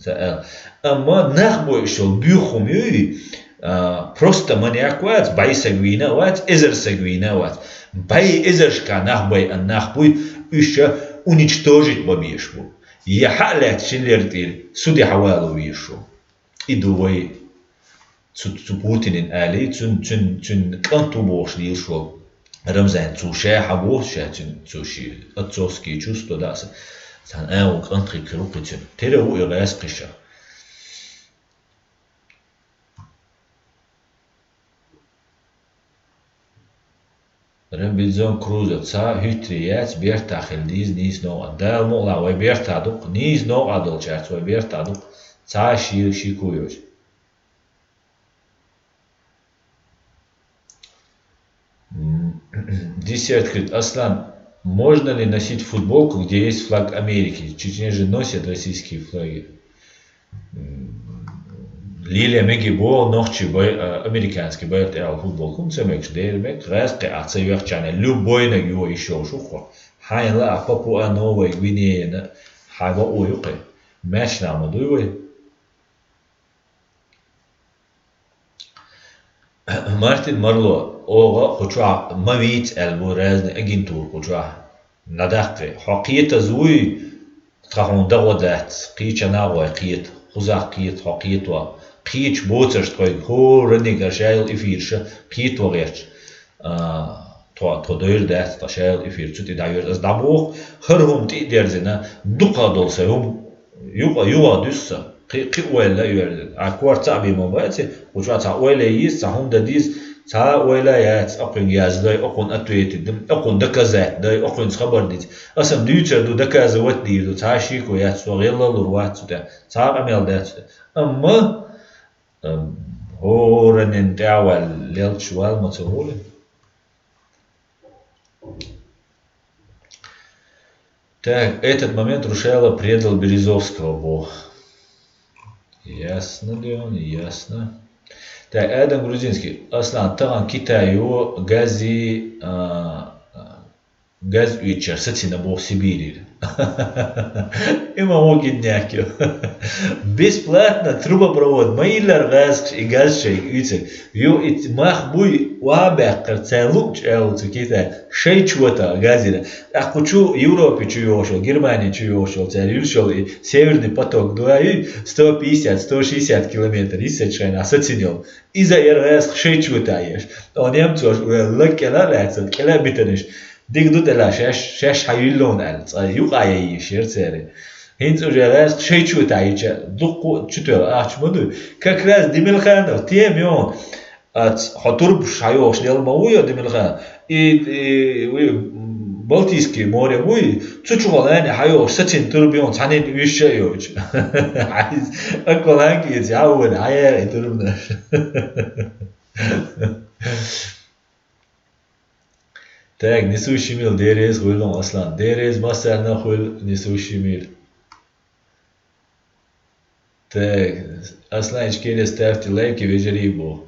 ца аьлла. Амма нах бойуш йола буьйха хӀума юй, а, просто маньяк вац, бӀе саг вийна а вац, эзар саг вийна а вац. БӀе эзаршка нах байъа нах буй, уьш уничтожить бе безаш бу. Е хьа а лаьцна шин лер тӀера суде хьавало везаш ву. И ду вай цу, цу Путинин али, цун, цун, цун кӀант ву бохуш лелаш волу Рамзан, цу ша хьан боху, ша цун, цу ши отцовские чувства, да, сан, сан а ву кӀант хи кхин ву кхин цун. Тера ву и гӀаьс кхиша. Робинзон Крузо, цхьа хӀуьттаре яц, бертахь хила деза нийса новкъа. Дала мукъалахь, вай бертахь дукха, нийса новкъа долчаьрца вай бертахь дукха, цхьа ши, ши куйош. М, десерт говорит: «Аслан, можно ли носить футболку, где есть флаг Америки? В Чечне же носят российские флаги». М, лелае мегий боху нохчий бай-, а, американский байракъ тӀехь йолу футболка, хӀума ца мегаш, дера мега, гӀаьзкхи ахь ца йоьхчарна, любойнаг йо йиш йолуш ву хьо. Хьайна лаахь Папуа Новая Гвинеяна хьан бакъо ю кхе. Маьчна ма дуй вай. Мартин Марло, оха кху чохь ма вийца аьлла бу разный агентура кху чохь. НадаккхӀи, хьо кхетаза вуй, тхан хьуна дагӀо дац, кхеча нагӀой кхета, кхузахь кхета, хьо кхетавахь. Кхеташ боцурш тхойга, хӀораниг ша йолу эфирша кхетавахь гӀерташ. А, тхо, тхо дойр дац, тхан ша йолу эфир цу тӀе дӀайоьрзу. Аса дӀабоху, хӀара хӀума тӀе а дерзина, дукха долу сайн хӀума юкъа, юха дуьсу сан. Кхи-, кхин ойла а йоьрзина. А кор цхьаъ бен ма бац и, кху чохь цхьа ойла а еза, цхьа хӀума дан деза, цхьа а ойла а яц, акхуьнга яздой, акхунна ответить дан, акхунна доказать дай, акхуьнца хабар дийца. Аса дийцар ду, доказывать дийр ду, цхьа а шеко яц, со гӀелла а лур вац цу тӀехь, цхьа а къамел дац цу тӀехь. Амма, ам, хӀораннан тӀаьхьа ваьлла лелча вала ма ца гӀур. Так, этот момент Рушаева предал Березовского боху. Ясно, Леон, ясно. Так, Адам Грузинский. Аслан, тахана Китайо гази, а, а, газ уьйцуш сацийна боху Сибирера. И ма ву гиннек ю. Бесплатно трубопровод ма йиллара гӀазкхаша и газ шайга уьйцург. Ю и мах буй, охьа а баьккхира, царна луъучу аьлла цу Китайна. Шайн чота газ йина. ТӀаккха кху чу Европе чу йогӀуш йолу, Германе чу йогӀуш йолу, цара юьллуш йолу и Северный поток два ю, сто пятьдесят, сто шестьдесят километр йиссачу хенахь сацийна йолу. Иза яра гӀазкхаша шайн чота еш. Оха немцоша лаг кӀела а лаьцна, кӀела а битанаш. Дика ду тӀела шаьш, шаьш хьан юьллуна аьлла, цкъа юкъа яйиш яра церан. ХӀинца уже гӀазкхаша шайн чота йича, дуккха а чутоьлла ахча ма дуй. Как раз Демирханов тема йогӀу. Ац, хьо турбаш хьайогӀуш лела ма ву йо, Демирхан? И, и, и, Балтийский море вуй, цу чухула лайна хьайогӀуш сацийна турба йогӀу, цхьаннен вуьшша а йоцуш. Акколанг иза, хьан вуна, хьан яра и турбанаш? Так, несущий мир, дерриза хуьлу, Аслан. Дерриза массарна хуьлу несущий мир. Так, Аслан, Ичкерия, ставьте лайки, вежарий бу.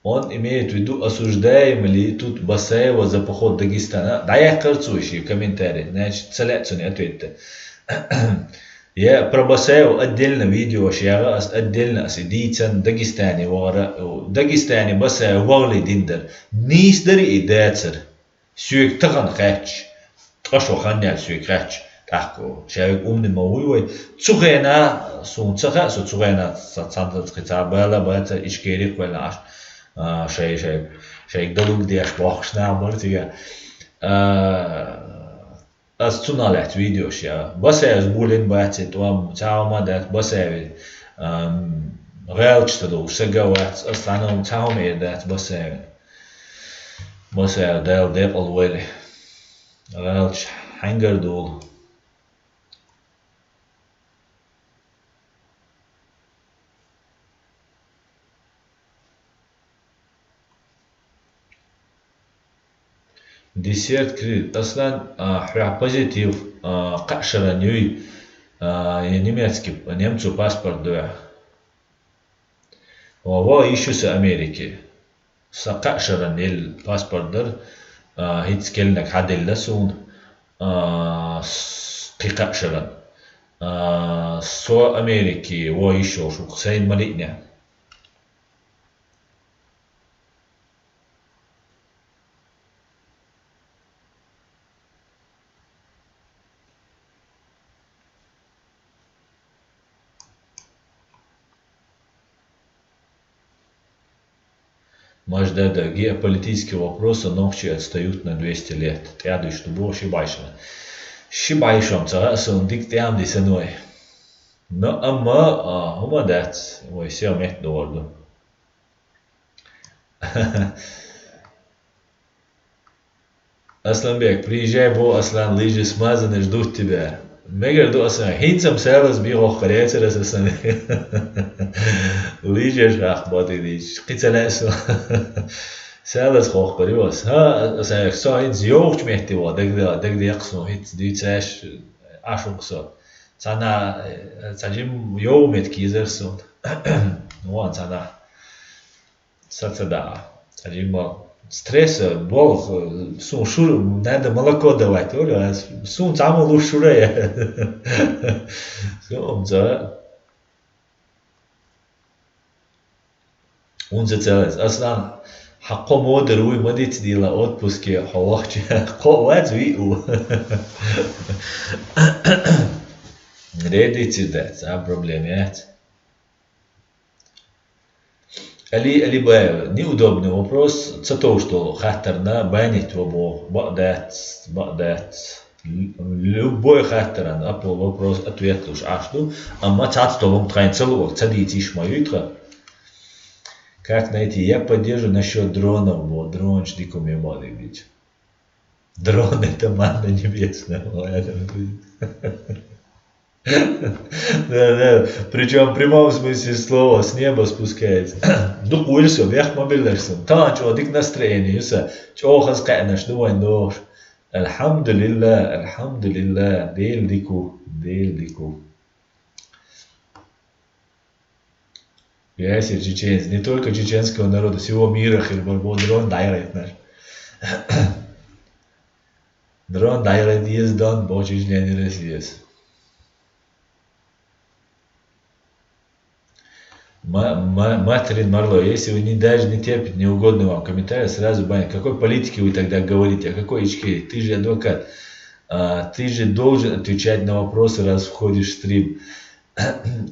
Он имеет в виду, осуждаем ли тут Басаева за поход в Дагестан. А? ДӀаяккхара цо ши комментарий. Значит, ца лаьа цунна ответ. Я про Басаева отдельно видео аш ягӀа, ас отдельно ас и дийцан Дагестане вахара. Дагестане Басаева вахали дина дара. Нийса дара и дацара. Соьга тахана хаьттича, ткъа шо хан яьлла соьга хаьттича, тӀаккха ша вега умни ма вуй вай. Цу хенахь суна ца хаьа, со цу хенахь ца-, цхьана кхин цхьа бала а бацара, Ичкери кхоьллина Ӏаш, а, шай, шай, шайга далуг деш бохкуш нах бара цигахь. А, ас цунах лаьцна видеош я. Басаевс булин бац и тӀом, цхьа хӀума дац Басаеви, ам, гӀелачу ца долуш сага вац, ас цхьана хӀума, цхьа хӀума эр дац Басаевна. Масаев, Дала декъал войла. ГӀалч хьаьнгара долу? Десерт Крид. Аслан, а, хьоьхь позитив, а, кхаа шаран юй. А, я немецкий, немцу паспорт ду. Ва, ва, йиш ю са Америке. Са кхаа шеран елла паспорт дар, а, хӀинца кхоаннаг хьаделла суна, а, с-, кхин кхаа шеран. А, со Америке ва йиш йолуш ву, сайна ма лиъна. Мажда, да, геополитические вопросы нохчи отстают на двести лет. ТӀаьхьа дуьйцуш ду боху ши бӀе шо. Ши бӀе шо ца хаьа суна дика тӀаьхьа дисина вай. Но амма, а, хӀума дац, вай сел метта догӀур ду. Асланбек, приезжай, бо, Аслан, лыжи смазаны, ждут тебя. Мегар ду, Аслан, хӀинца-м салаз бий хӀокху рецерас, Аслан. Лыжеш хьахба дийш, кхин ца лаьа со. Салаз хӀокхур ю ас. ХӀа, Аслан, со хӀинца йовхачу метте ван, дагде-, дагадеккха суна, хӀинца дуьйцуш, Ӏаш ву-кх со. Цхьана, цхьа жимма йовха меттиг йизара суна. Вон цхьана. Са ца даа. Цхьа жимма стресс, болх, суна шура, надо молоко давать, олу ас, суна цхьаммо луш шура я. Суна ца. ХӀунда ца лаьа, Аслан, хьан кхо модар вуй, ма диц дийла отпуске хьо вахча. Кхо вац виъ ву. Редици дац, а проблема яц. Али Алибаев, неудобный вопрос, ца товш долу хаттарна банить ва боху, бакъ дац, бакъ дац. Любой хаттаран, апо вопрос ответ луш Ӏаш ду, амма цхьацца толам тхайна ца луъург ца дийца йиш ма юй тхан. Как найти? Я поддержу насчёт дронов, бо, дронаш дика ме ма дигдича. Дрон — это манна небесная, моя. Да, да. Причём в прямом смысле слова, с неба спускается. Дукха вуьйр со, вех ма биллар сан. Тахана чӀогӀа дика настроение ю сан. ЧӀогӀа хаза кхаьънаш ду вайн дохуш. Альхьамдулилла, альхьамдулилла. Дела дика ву, Дела дика ву. Ясир чеченец. Не только чеченского народа, всего мира хир бара бо дрон дӀайгӀайтинарш. Дрон дӀайгӀайта деза дон бо чеченера съезд. Ма-, ма-, материн марло, если вы не, даже не терпите неугодный вам комментарий, сразу банят. Какой политики вы тогда говорите? О какой Ичкерии? Ты же адвокат. А, ты же должен отвечать на вопросы, раз входишь в стрим.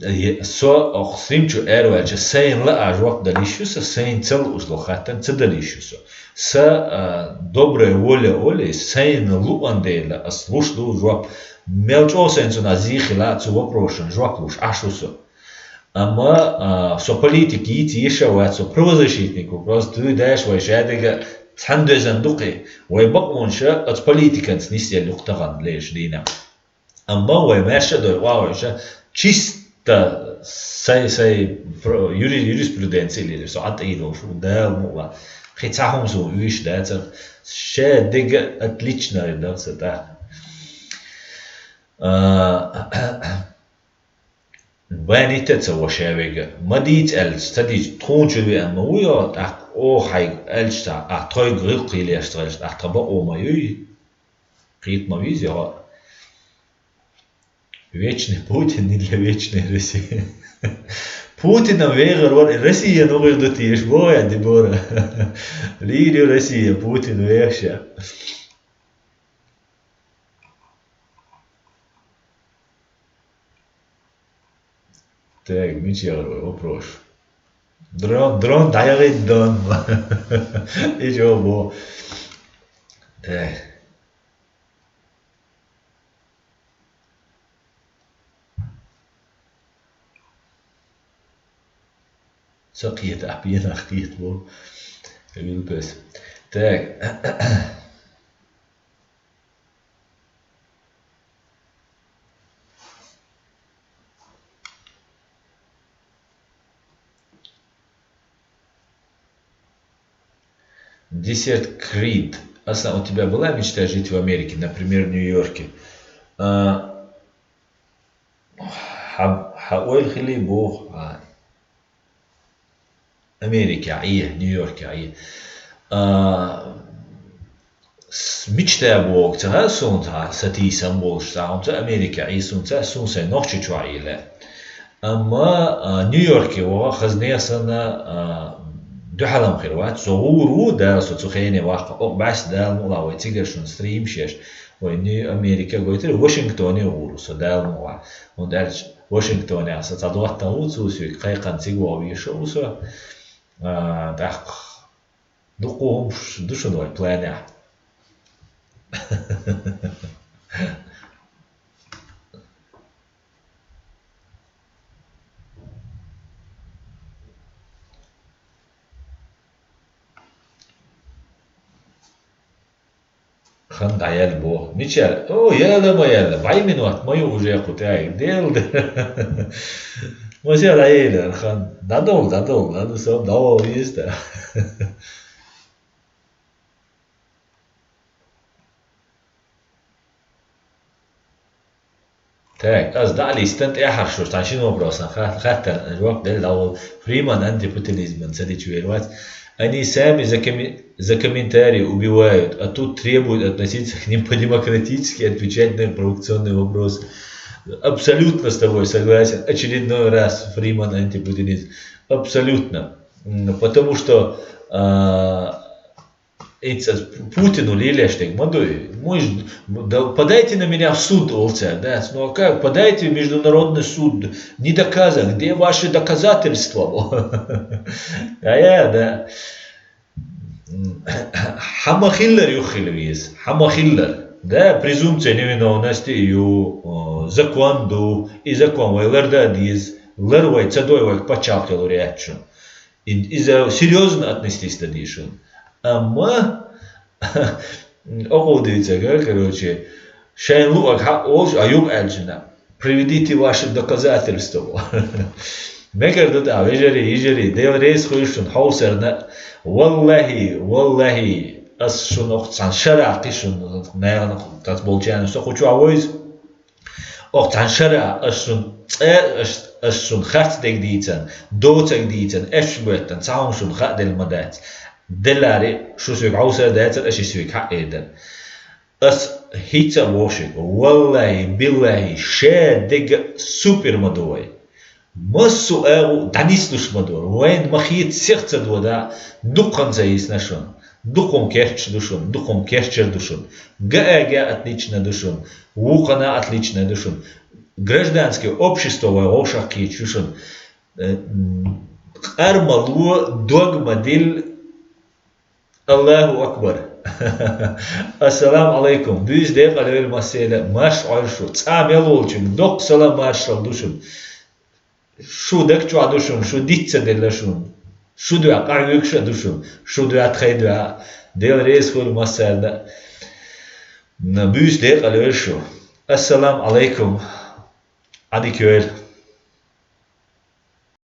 Е-, со оха стрим чу араваьлча, сайна лаа жоп дала йиш ю сан, сайна ца лууш долу хаттар ца дала йиш ю сан. Сан, а, добрая воля олий, сайна луъан дела, ас луш ду жоп. Мел чӀогӀа сайна цунах зийх хила а, цу вопросана жоп луш Ӏаш ву со. Амма, а, со политика йийца йиш а вац, со правозащитник ву, просто дуй даш вай шадерг а цхьаьна доьзна ду кхин. Вай бакъонаш оцу политиканца нисъелла ю-кх тахана лелаш дийнахь. Амма вай маьрша а дойла охьаваьлча, чисто сай, сай про-, юри-, юриспруденция лелаш, со Ӏад тӀе йолуш ву, Дала мукъ лахь. Кхин цхьа хӀума суна уьйш дацара, шадерг а отлично дара сан тӀаккха. А, Банить а ца во шаверг а. Ма дийца аьлча, ца дийца, тхуна чу веана ма ву йо, тӀаккха оха хьайга аьлча цхьа, ахь тхойга гӀиллакх хилеш ца хилча, ахь тхан бакъо ма юй. Кхета ма виза йо. Вечный Путин не для вечной России. Путинан вехар вара, Россия нугӀир ду теша, боху я Дебора. Лийр ю Россия, Путин вехаш а. Так, мича яхара вай вопрос? Дрон, дрон дӀаяхийта дон. И чӀогӀа бо. Так. Ца кхета, ахь пенах кхета бо. Вилпес. Так. Десерт Крид. Аслан, у тебя была мечта жить в Америке, например, в Нью-Йорке? А, Хьа, хьа ойла хилий боху, а, Америкехь Ӏе, Нью-Йоркехь Ӏе. А, с-, мича боху ца хаьа суна, цхьа сатийсам болуш цхьа хӀума ца Америкехь Ӏе суна ца, суна сайн нохчи чохь Ӏе лаьа. Амма, а, Нью-Йорке ваха хазне санна, а, дуьхьалам хир вац. Со гӀур ву, Дала со цу хене ваккха. Окху бӀаьста Дала мукъ лахь вай цигара шуна стримаш еш. Вай Нью-, Америка гойтира, Вашингтоне гӀур ву со, Дала мукъ лахь. ХӀунда аьлча Вашингтонехь сан цхьа доттагӀа ву, цо соьга кхайкхина цига вогӀу везаш ву со. А, тӀаккха дуккха хӀумаш ду шуна вай планехь. Хан дӀаяьлла боху. Мичара? О, яла ма яьлла. БӀай минот ма ю уже кху тӀаьхьа. Дела де. Ма ша дӀаелира хан. ДӀадовла, дӀадовла, дӀадовла, со дӀавала веза. Так, ас дӀа а листан тӀаьхьарчу шуьш, цхьана шина вопросан ха-, хаттар жоп делла дӀаволу. Фриман антипутинизман ца дича вер вац. Они сами за коми-, за комментарии убивают, а тут требуют относиться к ним по-демократически, отвечать на провокационные вопросы. Абсолютно с тобой согласен. Очередной раз Фриман антипутинизм. Абсолютно. М, потому что, а, Эццаз Путину лелеш дерг ма дуй. Муж, да, подайте на меня в суд, олу цара, да? Ну, а как? Подайте в международный суд. Не доказано. Где ваши доказательства? А я, да. Хьан ма хиллар юххила веза. Хьан ма хиллар. Да, презумпция невиновности ю, о, закон ду. И закон вай ларда а деза. Лар вай, ца дой вай пачхьалкх лур яц шуна. И-, иза серьёзно отнестись дан дийшина. Амма, окхо дуьйцург, короче, шайна луъург хьаъ олуш, а юха аьллачунна: «Приведите ваши доказательства». Мегар ду тӀаккха, вежарий, йижарий, Дела реза хуьлда шуна хьовсарна. Валлахи, валлахи, ас шуна окху цхьана шарахь кхин шуна, наьхана тӀац болчарна со кху чохь войза. Окху цхьана шарахь ас шуна цӀа-, ас, ас шуна харц дерг дийцан, доцург дийцан, аьшпаш боьттан, цхьа хӀума шуна хааделла ма дац. Деллахь, шу соьга хьовсар дацара, аш и соьга хьаъ эр дара. Ас хӀинца а боху шуьга, валлахи, биллахи, ша дерг а супер ма ду вай. Массо а агӀо дӀанислуш ма ду. Вайна ма хета сих ца дода, дукха хан ца йисна шуна. Дукха хӀума керташ ду шуна, дукха хӀума керчар ду шуна. Га а га отлично ду шуна, вукхана отлично ду шуна. Гражданское общество вай вовшах кхеташ ю шуна. Э, м, къар ма ло, дог ма дилла. Аллаху акбар. Ассаламу алайкум. Буьйса декъала йойла массеран а, марша Ӏойла шу. Цкъа мел волчуьнга доккха салам маршалла ду шуна. Шу даг чохь ду шуна, шу диц ца делла шуна. Шу дуьхьа къахьоьгуш а ду шуна. Шу дуьхьа, тхайн дуьхьа. Дела реза хуьлда массарна а. М, буьйса декъала йойла шу. Ассаламу алайкум. Ӏадика йойла.